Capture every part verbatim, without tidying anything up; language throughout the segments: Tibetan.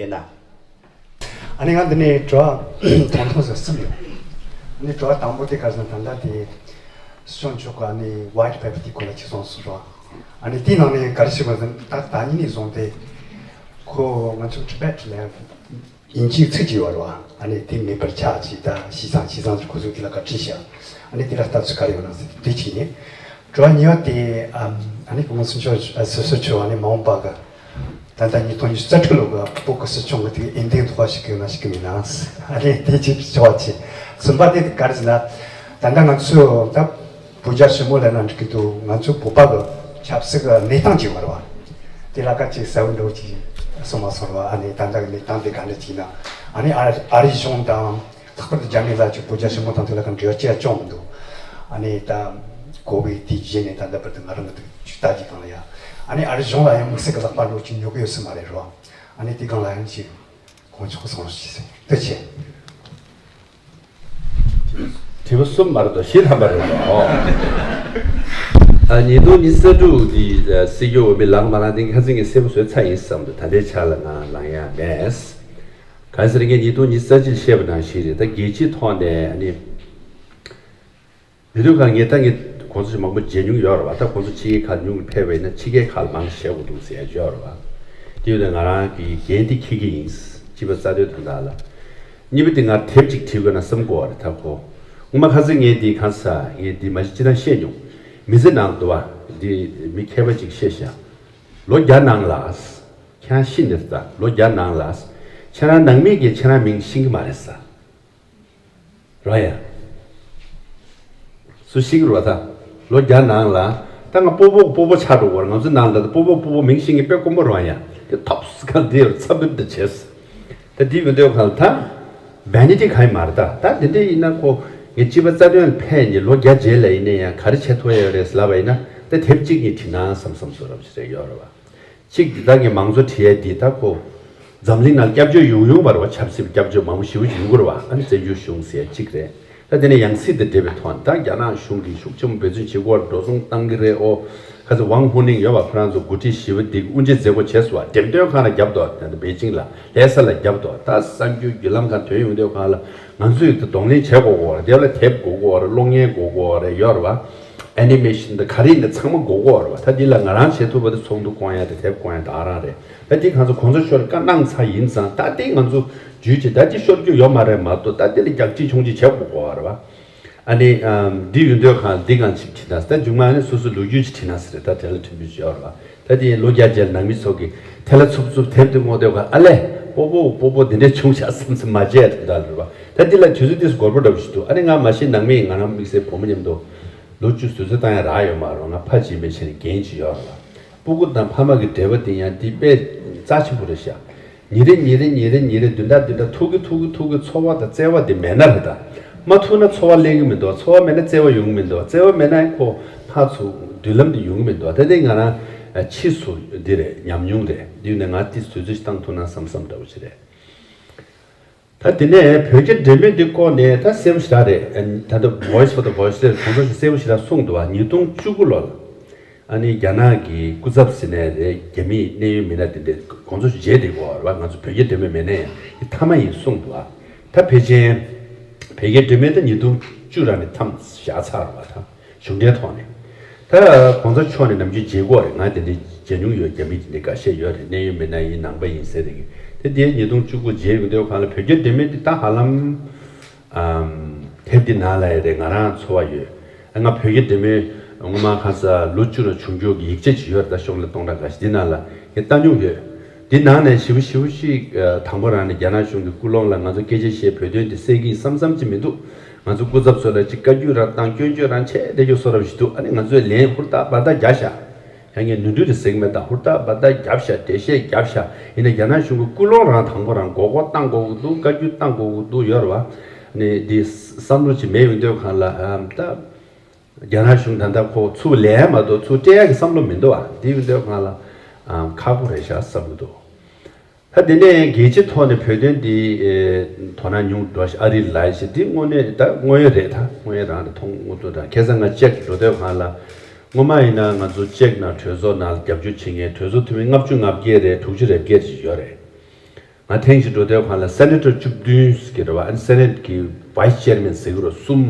ཡིན་ན། ཨ་ནི་ང་འདི་ནས་དྲི་བ་ཐོང་ཐོང་ཟེར་གསུམ་ཡོད། ཨ་ནི་དྲི་བ་དང་པོ་དེ་ག་རེ་ཟེར་ན། ད་ལྟ་དེ་སྲིད་སྐྱོང་མཆོག་གིས་ཨ་ནི་White Paper དེའི་སྐོར་ལ་ཅིག་གསུངས་སོང་ར། ཨ་ནི་དེའི་ནང་ནས་ག་རེ་ཞིག་པ་ཟེར་ན། ད་ད་ཉིན་ནས་བཟུང་སྟེ་ཁོ་ང་ཚོ་Tibet ལ་དབྱིན་ཇིའི་ཚིག་ཅིག་ཡོད་རེད་བ། ཨ་ནི་དེ་མེད་པར་ཆགས་ཅིག་ད་ཞི་ཚང་ཞི་ཚང་ཟེར། ཁོ་ཚོས་དེ་ལ་བཀའ་འཁྲི་བཞག་ཨ་ནི་དེ་ལ་ལྟ་ཚུལ་ག་རེ་ཡོད་ན་ཟེར། དེ་གཅིག་ཡིན། དྲི་བ་གཉིས་པ་དེ་ཨམ། ཨ་ནི་སྐུ་ངོ་སྲིད་སྐྱོང་ཨ་སྲིད་ཟུར་མཆོག་ཨ་ནི་མ་འོངས་པ་གི། ད་ལྟ་ཉིས་སྟོང་ཉི་ཤུ་རྩ་དྲུག་ལོ་གི་བོད་ཀྱི་སྲིད་སྐྱོང་གི་དེ་འོས་འདེམས་ཐོག་ཞུགས་ཀྱི་ཡོད་ན་ཞུགས་ཀྱི་མེད་ན། ཨ་ནི་དེ་གཅིག་ཆེ་བ་ཆེ། གསུམ་པ་དེ་ག་རེ་ཟེར་ན། ད་ལྟ་ང་ཚོས་ད་བོད་རྒྱ་ཞི་མོལ་ལབ་ན་འགྲིག་གི་འདུག་ང་ཚོ་བོད་པ་གི་ཆབ་སྲིད་ཀྱི་གནས་སྟངས་ཅིག་ཡོད་རེད་བ། དེ་ལ་ཁ་ཅིག་གསལ་བོ་འདྲ་བོ་ཅིག་གསུངས་མ་སོང་རེད་བ། ཨ་ནི་ད་ལྟ་གི་གནས་སྟངས་དེ་ག་འདྲ་ཅིག་ཡིན་ན། ཨ་ནི་ཨ་ཨ་རིའི་གཞུང་དང་། ལྷག་པར་དུ་རྒྱ་མི་ལ་ཅིག་བོད་རྒྱ་ཞི་མོལ་དང་དེ་ལ་གང་འབྲེལ་བ་ཅི་ཡང་བྱུང་མི་འདུག་ཨ་ནི་ད་ཀོ་བིཌ་དེའི་རྗེས་ནས་ད་ལྟ་བར་དུ་ང་རང་གི་ཅིག་ལྟ་རྒྱུ་སྒང་ལ་ཡ། ཨ་ནི་ཨ་རིའི་གཞུང་ལ་ཡང་དམིགས་བསལ་གྱི་ལག་པ་འདྲ་བོ་ཅིག་ཉོ་གི་ཡོད་ས་མ་རེད་རོ། ཨ་ནི་དེ་སྒང་ལ་ཡང་ཅིག་དཀོན་མཆོག་གསུང་རོགས་ཞུ་ཟེར། ཐུགས་རྗེ་ཆེ། དྲི་བ་གསུམ་མ་རེད་དོ། བཞི་ཐམ་པ་རེད་དོ། ཨ། ཉིས་སྟོང་ཉི་ཤུ་རྩ་དྲུག་འདི་སྲིད་སྐྱོང་འོས་མི་ལངས་མ་ལངས་དེ་ཁ་སང་གི་གསལ་པོ་བཟོས་ཚར་ཡིན་བསམ་འདུག་ད་ལྟའི་ཆ་ལ་ང་ལངས་ཡ་མེད། གང་ཟེར་ངས་ཉིས་སྟོང་ཉི་ཤུ་རྩ་གཅིག་བཤད་པ་ནང་བཞིན་རེད། ད་རྒྱལ་སྤྱིའི་ཐོག་ནས་ཨ་ནི། མི་འདུག་ག་ངས་ད་ངས་གོང་ས་མཆོག་མང་པོ་མཇལ་མྱོང་ཡོད་རེད་བ། ད་གོང་ས་ཕྱི་རྒྱལ་ཁག་ཉུང་ངུ་ཕེབས་པ་ཡིན་ན་ཕྱི་རྒྱལ་ཁག་ལ་མང་བཤད་དགོས་འདུག་ཟེར་ཡ་ཡོད་རེད་བ། དེ་ཡོད་ན་ང་རང་གི་འགན་དེ་འཁྱེར་གྱི་ཡིན། སྤྱི་པ་རྩ་དོན་དོན་དག་ལ། གཉིས་པ་དེ་ང་དེབ་ཅིག་བྲིས་དགོས་ན་བསམ་གོ་བ་རེད། ད་ཁོ་ངོ་མ་ཁ་སང་ངས་འདི་གང་ས་ངས་འདི་མ་གཞི་ཅི་ད་བཤད་མྱོང་། མི་ཚེ་ནང་དུ་བ་འདི་མི་མཁས་པ་ཅིག་བཤད་ཤག་ལོ་བརྒྱ་ནང་ལ། ཁྱེད་རང་ཤི་ནས་ད་ལོ་བརྒྱ་ནང་ལ། ཁྱེད་རང་ནང་མི་གིས་ཁྱེད་རང་མིང་ཤེས་ཀྱི་མ་རེད་ས། རོ་ཡ། སུ་ཞིག་རོ་ད། ལོ་བརྒྱ་ནང་ལ། ད་ང་སྤོ་བོ་སྤོ་བོ་ཆགས་འགྲོ་བར་ང་ཚོ་ནང་ལ་ད་སྤོ་བོ་སྤོ་བོ་མིང་ཤེས་མཁན་དཔེ་དཀོན་པོ་རོ་ཡ། དེ་ཐོབ་སྐལ་དེ་ཚབ་བུ་འདི་བྱས། ད་འདི་ཡོད་འདོད་གང་ལ་ད། བན་ནི་ཏི་གང་ཡིན་མ་རེད་ད། ད་འདི་འདྲ་ཡིན་ན་ཁོ། ངས་སྤྱི་པ་རྩ་དོན་ལ་ཕན་ནི་ལོ་བརྒྱ་རྗེས་ལ་ཡིན་ན་ཡང་ག་རེ་བྱེད་ཐུབ་ཡ་ཡོད་རེད་ལབ་པ་ཡིན་ན། ད་དེབ་གཅིག་གཉིས་བྲིས་ན་བསམ་བསམ་བཟོ་རབས་ཞིག་རེད་ཡོད་རེད་བ། གཅིག་འདི་དག་གི་མང་གཙོ་བྲིས་ཡས་འདི་ད་ཁོ། འཛམ་གླིང་ནང་སྐྱབས་བཅོལ་ཡོང་ཡོང་བ་རེད་བ། ཆབ་སྲིད་སྐྱབས་བཅོལ་མང་པོ་ཞེ་པོ་ཅིག་ཡོང་གི་རེད་བ། ཨ་ནི་བཙན་བྱོལ་གཞུང་ཟེར་ཡས་གཅིག་རེད། ད་དེ་ནས་ཡང་སྲིད་དང་འབྲེལ་བའི་ཐོག་ནས་ད་རྒྱ་ནག་གཞུང་གིས་ཤུགས་ཆེན་པོ་འབད་བརྩོན་བྱེད་ཀྱི་ཡོད་རེད། འགྲོ་སོང་བཏང་གི་རེད། ཨོ། ཁ་ཚ་ཝང་ཧུ་ནིང་ཡོད་བ། ཁོ་རང་ཚོ་འགོ་ཁྲིད་ཞི་བ་འདི་དབུ་འབྱེད་མཛད་སྒོ་བྱས་སོང་བ། འགྲེམས་སྟོན་ཁང་ལ་བརྒྱབ་འདུག་ད་ལྟ་པེ་ཅིང་ལ་ལྷ་ས་ལ་བརྒྱབ་འདུག་ད་གསར་འགྱུར་བརྒྱུད་ལམ་ཁག་ཐོན་ཡོང་དུས་སྒང་ལ་ང་ཚོས་ད་གདོང་ལེན་བྱེད་དགོས་ཀྱི་ཡོད་རེད། དེ་ལ་དེབ་དགོས་ཀྱི་ཡོད་རེད། གློག་བརྙན་དགོས་ཀྱི་ཡོད་རེད། ཡོད་རེད་བ། ཨེ་ནི་མེ་ཤིན་དང་ག་རེ་ཡིན་ན་ཚང་མ་དགོས་ཀྱི་ཡོད་རེད་བ། ད་འདི་ལ་ང་རང་བྱེད་ཐུབ་པ་དེ་ཚོགས་འདུ་བསྐོང་ཡ་དེ་དེབ་བསྐོང་ཡ་དེ་ཨ་རང་རེད། ད་འདི་ང་ཚོ་གོང་ས་མཆོག་ལ་བཀའ་གནང་ཚར་ཡིན་ཙང་ད་འདི་ང་ཚོ་བརྒྱུད་བྱས་ད་འདི་ཤོར་རྒྱུ་ཡོད་མ་རེད་མ་གཏོགས་ད་འདི་ལ་རྒྱག་ཅི་ཆུང་ཅི་བྱེད་དགོས་ཀྱི་ཡོད་རེད་བ། ཨ་ནི་ཨམ། འདི་ཡོད་འདོད་གང་འདི་གང་ཅིག་བྲིས་ན་ད་མཇུག་མ་ནི་སོ་སོ་ལོ་རྒྱུས་ཅིག་བྲིས་ན་ཟེར་རེད། ད་དེ་ལ་མཐུན་འགྱུར་ཅིག་ཡོད་རེད་བ། ད་དེ་ལོ་བརྒྱ་རྗེས་ལ་ནང་མི་ཚོ་གིས་དེ་ལ་ཚུབ་ཚུབ་དེབ་དེ་བསྔོག་སྡོད་ག་ཨ་ལས་སྤོ་བོ་སྤོ་བོ་འདི་འདྲའི་ཆུང་ཆགས་བསམ་བསམ་མ་བྱས་དེ་འདྲ་རེད་བ། ད་འདི་ལ་དུས་ཚོད་དེ་སྒོར་པོ་འདྲ་བོ་ཞིག་འདུག་ཨ་ནི་ང་མ་གཞི་ནང་མི་ཡིན། ང་རང་དམིགས་བསལ་བུ་མོ་མཉམ་དུ་ལོ་བཅུ་དུས་ཚོད་བཏང་ཡ་རག་ཡོད་མ་རེད། ང་ཕ་གཅིག་མེད་བྱས་ནས་འགན་ཅིག་ཡོད་རེད་བ། སྤུ་གུ་དང་ཕ་མ་གི་འབྲེལ་བ་དེ་ཡང་འདི་དཔེ་རྩ་ཆེན་པོ་རེད་ཤག་ཉིན་རེ་ཉིན་རེ་ཉིན་རེ་ཉིན་རེ་བདུན་ཕྲག་བདུན་ཕྲག་ཐུག་གི་ཐུག་གི་ཐུག་གི་འཚོ་བ་དང་བརྩེ་བ་དེ་མེད་ན་རེད་ད། མ་ཐུག་ན་འཚོ་བ་ལེན་གི་མི་འདུག་འཚོ་བ་མེད་ན་བརྩེ་བ་ཡོང་གི་མི་འདུག་བརྩེ་བ་མེད་ན་ཁོ་ཕར་ཚུར་མདུན་ལམ་དེ་ཡོང་གི་མི་འདུག་ད་དེ་ང་རང་ཕྱིས་སུ་འདི་རེད། ཉམས་མྱོང་རེད། འདི་ནས་ང་ཏིས་དུས་ཚོད་ཅིག་བཏང་ཐུབ་ན་བསམ་བསམ་འདྲ་བོ་ཞིག་རེད། ད་དེ་ནས་བོད་རྒྱ་འབྲེལ་མོལ་འདི་སྐོར་ནས་ད་གསལ་པོ་ཞེ་དྲག་རེད། ད་ལྟ་Voice for the Voiceless གོང་ས་མཆོག་གསལ་པོ་ཞེ་དྲག་གསུངས་འདུག་བ། ཉིས་སྟོང་བཅུ་དགུ་ལོར་ཨ་ནི་རྒྱ་ནག་གི་སྐུ་ཚབ་ཟེར་ནས་རེད། རྒྱ་མིའི་གནད་ཡོད་མི་སྣ་དེ་འདྲས་གོང་ས་མཆོག་མཇལ་བསྡད་ཀྱི་ཡོད་རེད་བ། ང་ཚོ་བོད་རྒྱ་འབྲེལ་མོལ་མེད་ན་ཡང་འདི་མཐའ་མ་ཡིན་གསུངས་འདུག་བ། ད་ཕལ་ཆེར་བོད་རྒྱ་འབྲེལ་མོལ་ད་ཉིས་སྟོང་བཅུ་ར་ནས་མཚམས་བཞག་ཚར་བ་དང་། གཞུང་འབྲེལ་ཐོག་ནས། ད་གོང་ས་མཆོག་ནས་ནམ་རྒྱུན་མཇལ་གྱི་ཡོད་རེད། ང་དེ་འདྲའི་མཇལ་མྱོང་ཡོད། རྒྱ་མི་དེ་འདྲའི་འགའ་ཤས་ཡོད་རེད། གནད་ཡོད་མི་སྣ་ཡིན། ནང་པ་ཡིན་ཟེར་རེད། དེ་དེ་ཉིས་སྟོང་བཅུ་དགུ་མཇལ་ཡོང་དུས་སྒང་ལ་བོད་རྒྱ་འབྲེལ་མོལ་འདི་ད་ཧ་ལམ་ཨམ། དེབ་འདི་ནང་ལ་ཡོད་རེད། ང་རང་ཚོར་བ་ཡོད། ང་བོད་རྒྱ་འབྲེལ་མོལ་སྔོན་མ་ཁ་ས་ལོ་བཅུ་ལ་བྱུང་ཕྱོགས་ཀྱི་ཡིག་ཆ་ཅིག་ཡོད་རེད། ད་ཤོག་ལྷེ་སྟོང་ཕྲག་འགའ་ཤས་འདི་ནང་ལ་ངས་ལྟ་མྱོང་ཡོད། འདི་ནང་ནས་ཞེ་པོ་ཞེ་པོ་ཞིག་དང་པོ་རང་ནས་རྒྱ་ནག་གཞུང་གི་སྐུ་སློང་ལ་ང་ཚོ་སྐད་ཆ་བཤད། བོད་དོན་འདི་སེལ་གྱི་བསམ་བསམ་ཅིག་མི་འདུག་ང་ཚོ་སྐུ་ཚབ་ཚོ་ལ་ཅིག་བཀའ་བཀྱོན་རང་བཏང་། སྐྱོན་བརྗོད་རང་བྱས་བསྡད་རྒྱུ་བཟོ་འདྲ་ཞིག་འདུག་ཨ་ནི་ང་ཚོས་ལན་ཧུར་ཐག་འབད་ཐག་རྒྱབ་ཤག་ཡང་ངས་ནོར་འཁྲུལ་དེ་གཟིགས་མེད་དང་། ཧུར་ཐག་འབད་ཐག་རྒྱབ་ཤག་འགྲེལ་བཤད་རྒྱབ་ཤག་ཡིན་ན་རྒྱ་ནག་གཞུང་གི་སྐུ་སློང་རང་དང་པོ་རང་མགོ་སྐོར་བཏང་དགོས་ཀྱི་འདུག་བཀའ་བཀྱོན་བཏང་དགོས་ཀྱི་འདུག་ཡོད་རེད་བ། ཨ་ནི་འདི་བསམ་བློ་ཅིག་མེད་ཡོང་དུས་སྒང་ལ་ཨམ། ད་རྒྱ་ནག་གཞུང་ད་ལྟ་ཁོ་ཚུར་ལན་མ་གཏོགས་ཚུར་སྤྲད་ཡག་གི་བསམ་བློ་མི་འདུག་བ། འདི་ཡོང་དུས་སྒང་ལ་ཨམ། ཁག་པོ་རེད་ཤག་བསམ་གྱི་འདུག་ད་དེ་ནས་རྒྱལ་སྤྱིའི་ཐོག་ནས་བོད་དོན་འདི་ཨེ། དོ་སྣང་ཉུང་འགྲོ་ཞིག་ཨ་རི་ལ་ཞིག་འདི་དངོས་གནས་ད་དངོས་ཡོད་རེད། ད་དངོས་ཡོད་རང་རེད། མཐོང་དངོས་ཐོག་དང་ཁ་སང་ང་ཅེག་འགྲོ་དུས་སྒང་ལ་སྔོན་མ་ཡིན་ན་ང་ཚོ་ཅེག་ནང་གྲོས་ཚོགས་ནང་ལ་རྒྱབ་སྐྱོར་བྱེད་མཁན་གྲོས་ཚོགས་འཐུས་མི་ལྔ་བཅུ་ང་བརྒྱད་རེད། དྲུག་ཅུ་རེ་བརྒྱད་ཅིག་ཡོད་རེད། ང་ཐེངས་ཤིག་འགྲོ་དུས་གང་ལ་སེ་ནེ་ཊར་བཅུ་བདུན་ཟེར་གྱི་རེད་བ། ཨ་ནི་སེ་ནེ་ཊི་གི་བྷའི་སི་ཅེར་མེན་ཟེར་གྱི་རེད་གསུམ།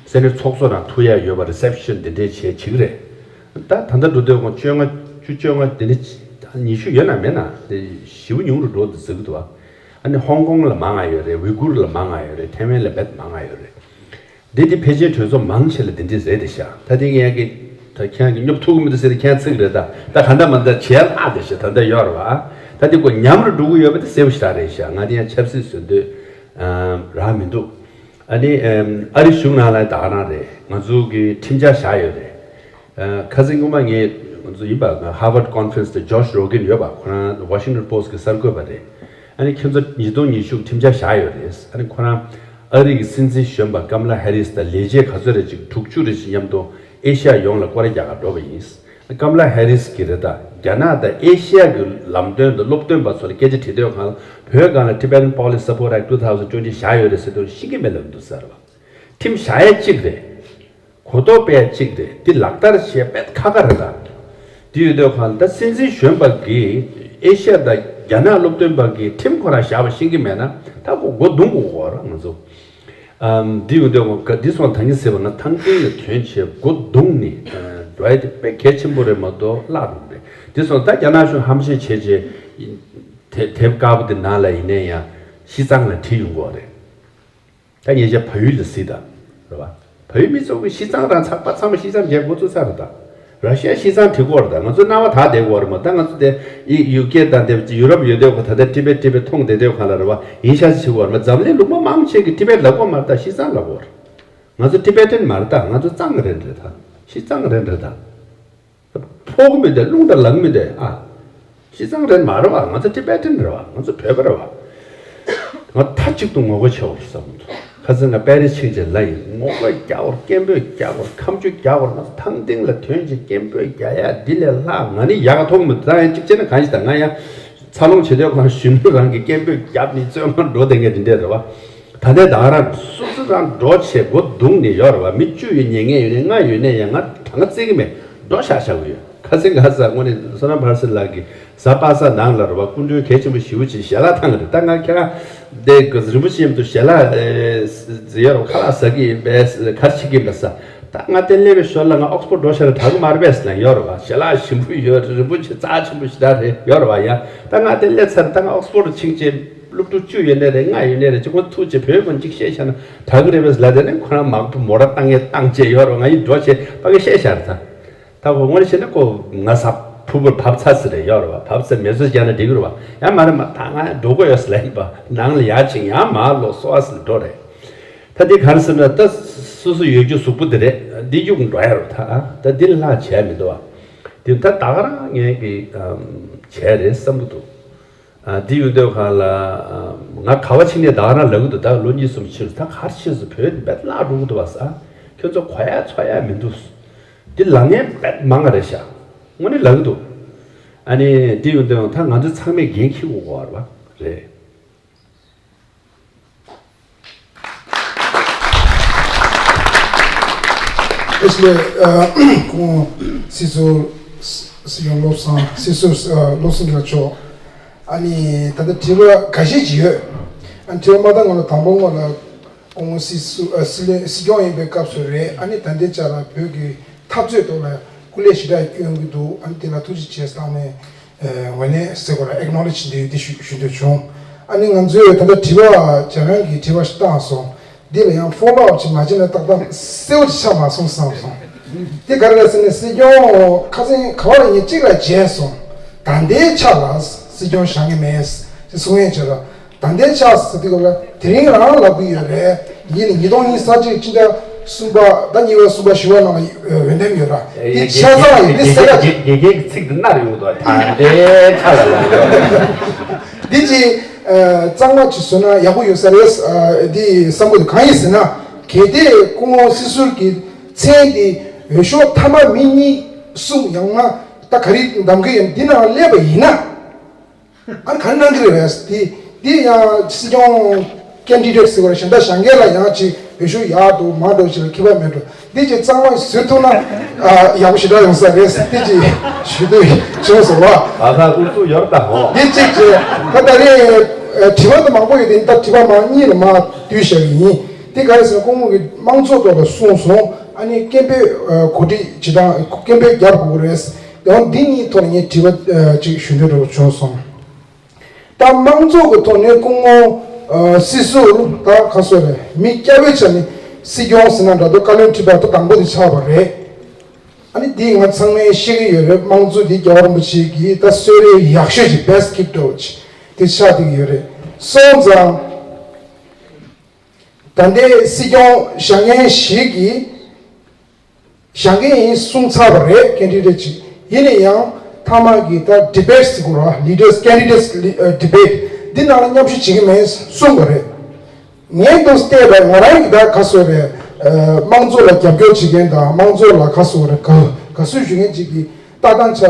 སེ་ནེ་ཊི་ཚོགས་གཙོ་རང་ཐུག་ཡ་ཡོད་པ་རེ་སེབ་ཤན་འདི་འདྲས་བྱས་བྱེད་ཀྱི་རེད། ད་ད་ལྟ་འགྲོ་དུས་གང་བཅོ་ལྔ་བཅུ་བཅོ་ལྔ་དེ་འདྲ་ཉི་ཤུ་ཡོད་ན་མེད་ན་དེ་ཞེ་པོ་ཉུང་རུ་འགྲོ་འདུག་ཟེར་གྱི་འདུག་བ། ཨ་ནི་ཧོང་ཀོང་ལ་མང་ང་ཡོད་རེད། ཝི་གུར་ལ་མང་ང་ཡོད་རེད། ཐའེ་ཝན་ལ་རྦད་མང་ང་ཡོད་རེད། འདི་འདི་ཕལ་ཆེར་གྲོས་ཚོགས་མང་ཆེ་ལ་འདི་འདྲས་རེད་དེ་ཤག་ད་དེ་ངས་ཀྱི་ད་ཁྱེད་ཀྱི་སྙོབ་ཐུབ་ཀྱི་མི་འདུག་ཟེར་ཏེ་ཁྱེད་ཚིག་རེད། ད་ད་ག་འདྲ་མ་འདྲ་བྱས་ལྷག་དེ་ཤག་ད་ལྟ་ཡོད་རེད་བ། ད་འདི་ཀོ་ཉམས་རུ་འགྲོ་གི་ཡོད་པ་དེ་གསལ་པོ་ཞེ་དྲག་རེད་ཤག་ང་དེ་ཡང་ཆབ་སྲིད་བཟོ་འདོད་རང་མི་འདུག་ཨ་ནི་ཨ་རི་གཞུང་ནང་ལ་ད་ག་རང་རེད། ང་ཚོ་གི་ཁྲིམས་འཆར་བཞག་ཡོད་རེད། ཁ་སང་སྔོན་མ་ངས་ང་ཚོ་ཡིན་པ་Harvard Conference དེ་Josh Rogin ཡོད་པ། ཁོ་རང་Washington Post གི་གསར་འགོད་པ་རེད། ཨ་ནི་ཁྱོད་ཚོ་ཉིས་སྟོང་ཉི་ཤུ་ཁྲིམས་འཆར་བཞག་ཡོད་རེད། ཨ་ནི་ཁོ་རང་ཨ་རི་གི་སྲིད་འཛིན་གཞོན་པ་ཀམ་ལ་ཧེ་རིས་དང་ལས་བྱེད་ག་ཚོད་རེ་ཅིག་དྲུག་ཅུ་རེ་ཅིག་མཉམ་དུ་ཨེ་ཤ་ཡ་ཡོངས་ལ་སྐོར་ར་རྒྱག་ག་འགྲོ་བ་ཡིན། ཀམ་ལ་ཧེ་རིས་གི་རེད། ད་རྒྱ་ནག་དང་ཨེ་ཤ་ཡ་གི་ལམ་སྟོན་དང་སློབ་སྟོན་པ་ཚོ་ལ་སྐད་ཆ་དྲིས་དུས་གང་ལ་བོད་སྒང་ལ་Tibetan Policy Support Act two thousand twenty བཞག་ཡོད་རེད་ཟེར་དུས་ཤེས་ཀྱི་མེད་ལབ་འདུག་ཟེར་བ། ཁྲིམས་བཞག་ཡས་གཅིག་རེད། གོ་རྟོགས་སྤེལ་གཅིག་རེད། འདི་ལག་བསྟར་བྱེད་དཔེ་ཁག་ཁག་རེད་ད། འདི་ཡོད་དུས་གང་ལ་ད་སྲིད་འཛིན་གཞོན་པ་གིས་ཨེ་ཤ་ཡ་དང་རྒྱ་ནག་སློབ་སྟོན་པ་གིས་ཁྲིམས་ཁོ་རང་བཞག་པ་ཤེས་ཀྱི་མེད་ན་ད་ཁོ་མགོ་རྡུང་དགོས་ཀྱི་རེད་ང་ཚོ། ཨམ། འདི་ཡོད་དུས་གང་ལ་འདི་སོང་ཐང་གིན་ཟེར་བ་ན་ཐང་གིན་ལ་དོན་བྱེད་མགོ་རྡུང་ནས་འགྲོ་ཡ་དེ་དཔེ་གལ་ཆེན་པོ་རེད་མ་གཏོགས་བརླག་འགྲོ་གི་རེད། འདི་སོང་ད་རྒྱ་ནག་གཞུང་ཧམ་བཤད་བྱས་བྱས་དེབ་དཀར་པོ་འདི་ནང་ལ་ཡིན་ནའི་ཡང་ཤི་ཙང་ལ་བྲིས་ཡོང་གི་རེད། ད་ཉེ་ཆར་བལ་ཡུལ་ལ་གཟིགས་དང་། རེད་བ། བལ་ཡུལ་མི་ཚོ་གི་ཤི་ཙང་རང་ཚགས་པ་ཚང་མ་ཤི་ཙང་མཇལ་འགོ་ཚུགས་ཚར་རེད་ད། ར་ཤི་ཡ་ཤི་ཙང་བྲིས་གོ་རེད་ད། ང་ཚོ་སྣང་བ་དག་བསྡད་གོ་རེད་མ། ད་ང་ཚོ་དེ་ཡི་ཡུ་ཀེ་དང་དེ་ཡུ་རོབ་ཡོད་དུས་གོ་ད་ལྟ་ཏི་བེད་ཏི་བེད་མཐོང་བསྡད་དུས་གང་ལ་རེད་བ། ཡིན་ཤག་ཅིག་བྱེད་གོ་རེད་མ། འཛམ་གླིང་ལུང་པ་མང་ཆེ་གི་ཏི་བེད་ལབ་གོ་མ་རེད་ད། ཤི་ཙང་ལབ་གོ་རེད། ང་ཚོ་ཏི་བེད་ཏན་མ་རེད་ད། ང་ཚོ་ཙང་རེད་རེད་ད། ཤི་ཙང་རེད་རེད་ད། ཕོག་མི་དེ་རླུང་དང་ལངས་མི་དེ་ཨ། ཤི་ཙང་རེད་མ་རེད་བ། ང་ཚོ་ཏི་བེ་ཏན་རེད་བ། ང་ཚོ་བོད་པ་རེད་བ། ང་མཐའ་གཅིག་ཏུ་ངོ་རྒོལ་བྱེད་དགོས་རེད་བསམ་གྱི་འདུག་ཁ་སང་ང་པེ་རི་ཕྱིན་རྗེས་ལ་ཡིན། ངོ་རྒོལ་རྒྱག་དགོས་རེད། སྐད་འབོད་རྒྱག་དགོས་རེད། ཁ་མཆུ་རྒྱག་དགོས་རེད། ང་ཚོ་ཐང་སྟེང་ལ་ཐོན་རྗེས་སྐད་འབོད་རྒྱག་ཡ་འདི་ལས་ལྷག་ང་ནི་ཡག་ག་མཐོང་གི་མི་འདུག་ད་ཡང་གཅིག་བྱས་ན་གང་ཞིག་ད་ང་ཡང་འཚར་ལོངས་བྱེད་དུས་གང་གཞོན་ནུ་རང་གི་སྐད་འབོད་རྒྱབ་ནས་བཙོན་ཁང་འགྲོ་བསྡད་མཁན་དེ་འདྲས་རེད་བ། ད་ལྟའི་ད་ག་རང་སོ་སོ་རང་འགྲོ་བྱས་མགོ་བརྡུངས་ནས་ཡོད་རེད་བ། མི་བཅུ་ཡོད་ཉེས་ངན་ཡོད་ནས་ལྔ་ཡོད་ནས་ཡང་ང་གྲངས་ཀ་བརྩི་གི་མེད། འགྲོ་བཞག་བཞག་གི་ཡོད། ཁ་སང་ག་ས་དངོས་གནས་བསོད་ནམས་ཕར་སེང་ལགས་ཀྱིས་གཟའ་པ་སངས་ནང་ལ་རེད་བ། སྐུ་མགྲོན་གལ་ཆེན་པོ་ཞེ་པོ་ཅིག་ཞལ་ལག་བཏང་གི་རེད། ད་ང་ཁྱེད་རང་དེ་རིན་པོ་ཆེ་མཉམ་དུ་ཞལ་ལག་ཟེར་ཡོད་རེད་བ། ཁ་ལག་ཟ་གི་ཡིན་པས་ག་རེ་བྱེད་ཀྱི་ཡིན་པས་ཟེར། ད་ང་དེ་སླེབས་པའི་ཞོར་ལ་ང་ཨོག་སྤོར་འགྲོ་ཤག་རེད། དྲག་གི་མ་རེད་པས་ཟེར་ལབ་ཡོད་རེད་བ། ཞལ་ལག་ཞིམ་པོ་ཡོད་རེད། རིན་པོ་ཆེ་རྩ་ཆེན་པོ་ཞེ་དྲག་རེད་ཡོད་རེད་བ། ཡ་ད་ང་དེ་སླེབས་ཚར། ད་ང་ཨོག་སྤོར་དུ་ཕྱིན་རྗེས་སློབ་ཕྲུག་བཅུ་ཡོད་ནའི་རེད། ལྔ་ཡོད་ནའི་རེད། ཅིག་ཁོ་ཐུག་རྗེས་བོད་སྐད་ཅིག་བཤད་བཞག་ན་དྲག་གི་རེད་པས་ལབ། དེ་ནས་ཁོ་རང་མག་པ་མོ་ཊ་བཏང་ངེ་བཏང་བྱས་ཡོད་རེད་བ། ང་ཡིས་འགྲོ་བྱས་ཕ་གི་བཤད་བཞག་རེད་ད། ད་ཁོ་དངོས་གནས་བཤད་ན་ཁོ་ང་ས་ཕུ་བོར་བབས་ཚར་ཟེར་རེད་ཡོད་རེད་བ། བབས་ཚར་མེ་གསོད་བརྒྱབ་ན་འགྲིག་གི་རེད་བ། ཡང་མ་རེད་མ། ད་ང་འགྲོ་དགོས་ཡོད་ཟེར་ལབ་ཡིན་པ། ནང་ལ་ཡར་ཕྱིན་ཡང་མར་ལོག་སོ་ཨ་ཟེར་འགྲོ་རེད། ད་འདི་ག་རེ་ཟེར་ན་ད་སོ་སོ་ཡོད་རྒྱུ་གཟུགས་པོ་འདི་རེད། འདི་གཡུག་འགྲོ་ཡ་རེད་ད། ད་འདི་ལྷག་བྱས་མི་འདུག་བ། འདི་ད་ད་ག་རང་ངས་ཀྱི་བྱས་རེད་བསམ་གྱི་འདུག་ཨ། འདི་ཡོད་དུས་གང་ལ་ང་ག་བ་ཕྱིན་ནས་ད་ག་རང་ལབ་གི་འདུག་ད་ལོ་གཉིས་གསུམ་ཕྱིན་ད་ག་རེ་བྱས་སོང་། བོད་འདི་རྦད་བརླག་འགྲོ་གི་འདུག་བ་ཟེར། ཁྱོད་ཚོ་གོ་ཡ་ཚོར་ཡ་མི་འདུག་འདི་ལབ་མཁན་རྦད་མང་ང་རེད་ཤག་དངོས་གནས་ལབ་གི་འདུག་ཨ་ནི་འདི་ཡོད་དུས་ད་ང་ཚོ་ཚང་མས་འགན་འཁྱེར་དགོས་ཀྱི་ཡོད་རེད་བ། རེད། ཨེ་ཤི་ལེ། ཨ། ཁོང་སྲིད་ཟུར། སྲིད་སྐྱོང་བློ་བཟང་། སྲིད་ཟུར། ཨ། བློ་བཟང་སྒྲོལ་ལགས་མཆོག་ཨ་ནི་ད་ལྟ་དྲི་བ་འགའ་ཤས་ཅིག་ཡོད། ཨ་ནི་དྲི་བ་མ་བཏང་སྔོན་ལ་དང་པོ་སྔོན་ལ་ཁོང་སྲིད་ཟུར། ཨ། སྲིད་བློན། སྲིད་སྐྱོང་ཡིན་པའི་སྐབས་སུ་རེད། ཨ་ནི་ད་ལྟའི་ཆ་ལ་བོད་ཀྱི་འཐབ་རྩོད་ཐོག་ལ་སྐུ་ལས་ཞེ་དྲག་བསྐྱོན་གྱི་འདུག་ཨ་ནི་དེ་ལ་ཐུགས་རྗེ་ཆེ་བཏང་ནས། ཨ། ངོས་ལེན་ཟེར་དགོས་ར། ཨེག་ནོ་ལེཇ་འདི་འདི་ཞུ་ཞུ་འདོད་བྱུང་། ཨ་ནི་ང་ཚོས་ད་ལྟ་དྲི་བ་རྒྱ་གར་གྱི་དྲི་བ་ཞིག་བཏང་སོང་། འདི་ལ་ཡང་ཕོ་ལོ་ཨབ་ཅིག་མ་བྱས་ན་ཏག་ཏག་གསལ་པོ་ཅིག་ཆགས་མ་སོང་བསམ་སོང་། འདི་ག་རེ་རེད་ཟེར་ན་སྲིད་སྐྱོང་ཁ་སང་ག་བ་ལ་ངས་གཅིག་ལ་བརྗེད་སོང་། ད་ལྟའི་ཆ་ལ་སྲིད་སྐྱོང་བཞག་གི་མེད་ཅེས་གསུང་ཡས་བྱས་ལ། ད་ལྟའི་ཆ་ཟེར་དུས་སྐབས་ལ་དེ་རིང་རང་ལབ་གི་ཡོད་རེད། ཡིན་ནའི་ཉིས་སྟོང་ཉི་ཤུ་རྩ་གཅིག་ཕྱི་ཟླ་གསུམ་པ། ཟླ་གཉིས་པ་གསུམ་པ་བཞི་པ་ནང་ལ་འོས་འདེམས་ཡོད་ར། འདི་ཆ་ཚང་ཡིན། འདི་གསལ་ཁ་དགེ་རྒན་གྱི་ཚིག་འདི་ནར་ཡོང་འདུག་ད་ལྟའི་ཆ་ལ་ལབ་ཡོད། འདི་ཅི། ཨ། གཙང་མ་ཅིག་བཟོས་ན་ཡག་པོ་ཡོད་ས་རེད། ཨ། འདི་བསམ་གྱི་འདུག་གང་ཡིན་ཟེར་ན། གལ་ཏེ་སྐུ་ངོ་སྲིད་ཟུར་གྱི་མཚན་འདི་འོས་ཤོག་ཐ་མ་མི་གཉིས་གསུམ་ཡང་ན་ད་ག་རེ་གདམ་གྱི་ཡོད་འདི་ནང་སླེབས་པ་ཡིན་ན། ཨ་ནི་ག་རེ་གནང་གི་རེད་པས། དེ་དེ་ཡང་སྲིད་སྐྱོང་ཀེན་ཌི་ཌེ་ཊི་ཟེར་བ་གཞན་དག་གཞན་སྒེར་ལ་ཡང་ཅིག་འོས་ཤོག་ཡག་འདུག་མང་འདུག་ཅིག་ལ་ཁྱད་པར་མེད་འགྲོ། འདི་ཅིག་གཙང་མ་བཟོས་ཐུབ་ན། ཨ། ཡག་པོ་ཞེ་དྲག་ཡོང་ས་རེད། འདི་ཅིག་ཞུ་འདོད་བྱུང་སོང་བ། ཨ་ཁ་ཨུ་ཚུགས་ཡོད་ད་ཧོ། འདི་ཅིག་ཅེ་ད་ད་རེས་ ཨ། དྲི་བ་དེ་མང་པོ་ཡོད་དེ་ད་དྲི་བ་མང་གཉིས་ལ་མར་བསྡུས་བཞག་གི་ཡིན། དེ་ག་རེ་ཟེར་ན་སྐུ་ངོ་གིས་དམངས་གཙོ་ཐོག་ལ་གསུངས་སོང་། ཨ་ནི་སྐད་འབོད་ཨ་གོ་སྒྲིག་བྱེད་སྟངས་སྐད་འབོད་རྒྱག་དགོས་ཀྱི་རེད། དེ་འོ་འདི་གཉིས་ཐོག་ལ་ངས་དྲི་བ་ཨ་ཅིག་ཞུ་འདོད་འདྲ་བོ་བྱུང་སོང་། ད་དམངས་གཙོ་གི་ཐོག་ནས་སྐུ་ངོ་ཨ་སྲིད་ཟུར་ད་ག་སོ་རེད། མི་སྐྱ་བོའི་ཆ་ནས་སྲིད་སྐྱོང་ཟེར་ན་འདྲ་འདུག་བཀའ་བློན་ཁྲི་པ་ད་དང་པོ་དེ་ཆགས་པ་རེད། ཨ་ནི་འདི་ང་ཚང་མས་ཤེས་ཀྱི་ཡོད་རེད། དམངས་གཙོ་འདི་རྒྱལ་བ་རིན་པོ་ཆེ་གི་ད་གསོལ་རས་ཡག་ཤོས་ཀྱི་best gift འདྲ་བོ་ཅིག་དེ་ཆགས་བསྡད་ཀྱི་ཡོད་རེད། སོང་ཙང་ད་ལྟའི་སྲིད་སྐྱོང་བཞེངས་མཁན་ཞིག་གིས་བཞེངས་མཁན་ཡིན་གསུངས་ཚར་བ་རེད། candidate ཅིག་ཡིན་ན་ཡང་མཐའ་མ་གི་ད་debate ཟེར་དགོས་རེད་བ། leaders candidates debate འདི་ནང་ལ་མཉམ་ཞུགས་བྱེད་ཀྱི་མེད་གསུངས་པ་རེད། ངས་འདུག་བལྟས་པ་ང་རང་གི་ད་ག་སོ་རེད། ཨ་དམངས་གཙོ་ལ་རྒྱབ་སྐྱོར་བྱེད་མཁན་དང་དམངས་གཙོ་ལ་ག་སོ་རེད། ག་ག་སུ་ཞུ་མཁན་ཅིག་གི་ལྟ་སྟངས་ཆ་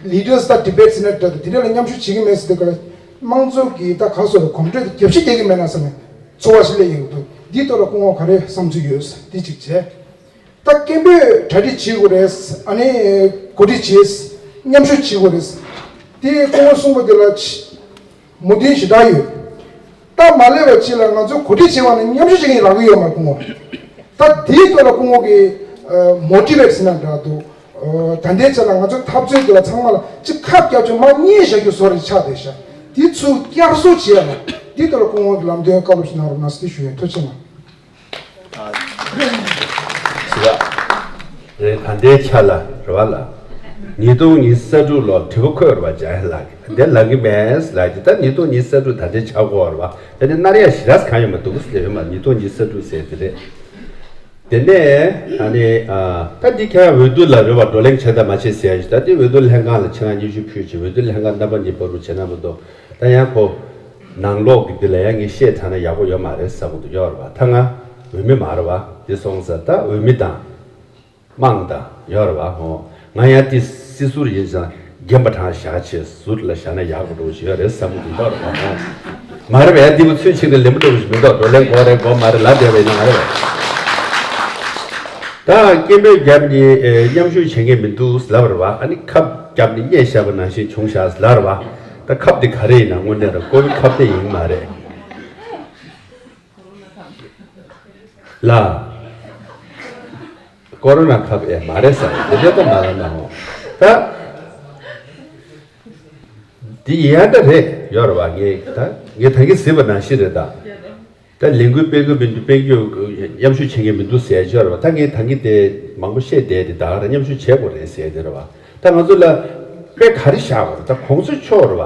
ལ་leaders ད་debate ཟེར་ན་འདྲ་འདུག་དེ་འདྲ་ལ་མཉམ་ཞུགས་བྱེད་ཀྱི་མེད་ཟེར་དུས་ག་ལ་དམངས་གཙོ་གི་ད་ག་སོ་རེད། གོམ་བགྲོད་དེ་རྒྱབ་ཤིག་རྒྱག་གི་མེད་ན་བསམ་ནས་ཚོར་བ་ཞིག་སླེབས་ཡོང་གི་འདུག་འདིའི་ཐོག་ལ་སྐུ་ངོ་ག་རེ་བསམ་ཚུལ་ཡོད་འདི་གཅིག་བྱས། ད་སྐད་འབོད་གྲ་སྒྲིག་བྱེད་དགོས་རེད། ཨ་ནི་གོ་སྒྲིག་བྱེད། མཉམ་ཞུགས་བྱེད་དགོས་རེད། དེ་སྐུ་ངོ་གསུངས་པ་དེ་ལ་མོས་མཐུན་ཞེ་དྲག་ཡོད། ད་མ་སླེབས་པ་ཅིག་ལ་ང་ཚོ་གོ་སྒྲིག་བྱེད་པ་ནི་མཉམ་ཞུགས་བྱེད་མཁན་རག་གི་ཡོད་མ་རེད་སྐུ་ངོ། ད་དེའི་ཐོག་ལ་སྐུ་ངོ་གིས་motivate ཟེར་ན་འདྲ་འདུག་ད་ལྟའི་ཆ་ལ་ང་ཚོ་འཐབ་རྩོད་དེ་ལ་ཚང་མ་ལ་ཅིག་ཁབ་རྒྱབ་ཆུ་མ་རྙེད་བཞག་རྒྱུ་བཟོ་རེ་ཆགས་བསྡད་ཤག་དེ་ཚུར་བསྐྱར་གསོ་བྱེད་ཡ་ལ་དེའི་ཐོག་ལ་སྐུ་ངོ་གི་ལམ་སྟོན་བཀའ་སློབ་ཞིག་གནང་རོགས་གནང་ཟེར་ཞུ་ཡ། ཐུགས་རྗེ་ཆེ་གནང་། ཞུ་བ་རེད། ད་ལྟའི་ཆ་ལ་རེད་བ་ལ། ཉིས་སྟོང་ཉི་ཤུ་རྩ་དྲུག་ལོར་དྲི་བ་འཁོད་རེད་བ། ཇ་ཧེ་ལགས་ཀྱིས་འདི་ལབ་གི་མེད་ལབ་ཀྱི། ད་ཉིས་སྟོང་ཉི་ཤུ་རྩ་དྲུག་ད་ལྟའི་ཆ་གོ་རེད་བ། ད་དེ་སྣར་ཡ་ཞི་ར་གང་ཡོད་མ་འདུག་ཟེར་ཡོད་མ། ཉིས་སྟོང་ཉི་ཤུ་རྩ་དྲུག་ཟེར་དེ་རེད། དེ་ནས་ཨ་ནི་ཨ་ད་འདི་ཁྱེད་རང་འོས་བསྡུ་ལ་རེད་བ། བགྲོ་གླེང་བྱེད་དང་མ་བྱེད་ཟེར་ཡ་ཞིག་ད་དེ་འོས་བསྡུ་ལྷན་ཁང་ལ་ཁྱེད་རང་སྙན་ཞུ་ཕུལ་ཅིག་འོས་བསྡུ་ལྷན་ཁང་རྣམ་པ་གཉིས་བར་དུ་བྱེད་ན་མི་འདུག་ད་ཡང་ཁོ་ནང་ལོགས་ཀྱི་འདི་ལ་ཡང་ངས་བཤད་ཚར་ན་ཡག་པོ་ཡོད་མ་རེད་བསམ་གི་འདུག་ཡོད་རེད་བ། ད་ང་འོས་མི་མ་རེད་བ། འདི་སོང་ཙང་ད་འོས་མི་དང་དམངས་དང་ཡོད་རེད་བ། ཧོ། ང་ཡང་འདི་སྲིད་ཟུར་ཡིན་ཙང་རྒན་པ་གྲངས་བཞག་བྱས་ཟུར་ལ་བཞག་ན་ཡག་པོ་འདྲ་བོ་ཞིག་ཡོད་རེད་བསམ་གི་འདུག་ཡོད་རེད་བ། ཧོ། མ་རེད་བས། འདི་བ་ཚུན་ཆད་ཀྱི་ལེན་པོ་འདྲ་བོ་ཞིག་མི་འདུག་བགྲོ་གླེང་དགོས་རེད་དགོས་མ་རེད་ལབ་བསྡད་པ་ཡིན་ན་མ་རེད་བས། ད་སྐད་འབོད་བརྒྱབ་ནས་ཨེ་མཉམ་ཞུགས་བྱེད་མཁན་མི་འདུག་ལབ་རེད་བ། ཨ་ནི་ཁབ་བརྒྱབ་ནས་བརྙས་བཞག་པ་ནང་བཞིན་བྱུང་བཞག་ལབ་རེད་བ། ད་ཁབ་དེ་ག་རེ་ཡིན་ན་དངོས་གནས་ར་ཀོ་བི་ཁབ་དེ་ཡིན་མ་རེད་ལ། ཀོ་རོ་ན་ཁབ་ཨེ་མ་རེད་ཟེར་དེ་འདྲ་ད་མ་ལབ་ན་འོ། ད་འདི་ཡིན་ཡ་ད་རེད་ཡོད་རེད་བ། ངས་ད་ངས་ད་གིན་ཟེར་བ་ནང་བཞིན་རེད་ད། ད་ལས་འགུལ་སྤེལ་གི་མི་འདུག་སྤེལ་རྒྱུ་མཉམ་ཞུགས་བྱེད་མཁན་མི་འདུག་ཟེར་ཡ་ཅིག་ཡོད་རེད་བ། ད་ངས་ད་གིན་དེ་མང་པོ་བཤད་བསྡད་དེ་ད་ག་རང་མཉམ་ཞུགས་བྱེད་དགོས་རེད་ཟེར་དེ་རེད་བ། ད་ང་ཚོ་ལ་དཔེ་ག་རེ་བཞག་དགོས་རེད། ད་གོང་ས་མཆོག་རེད་བ།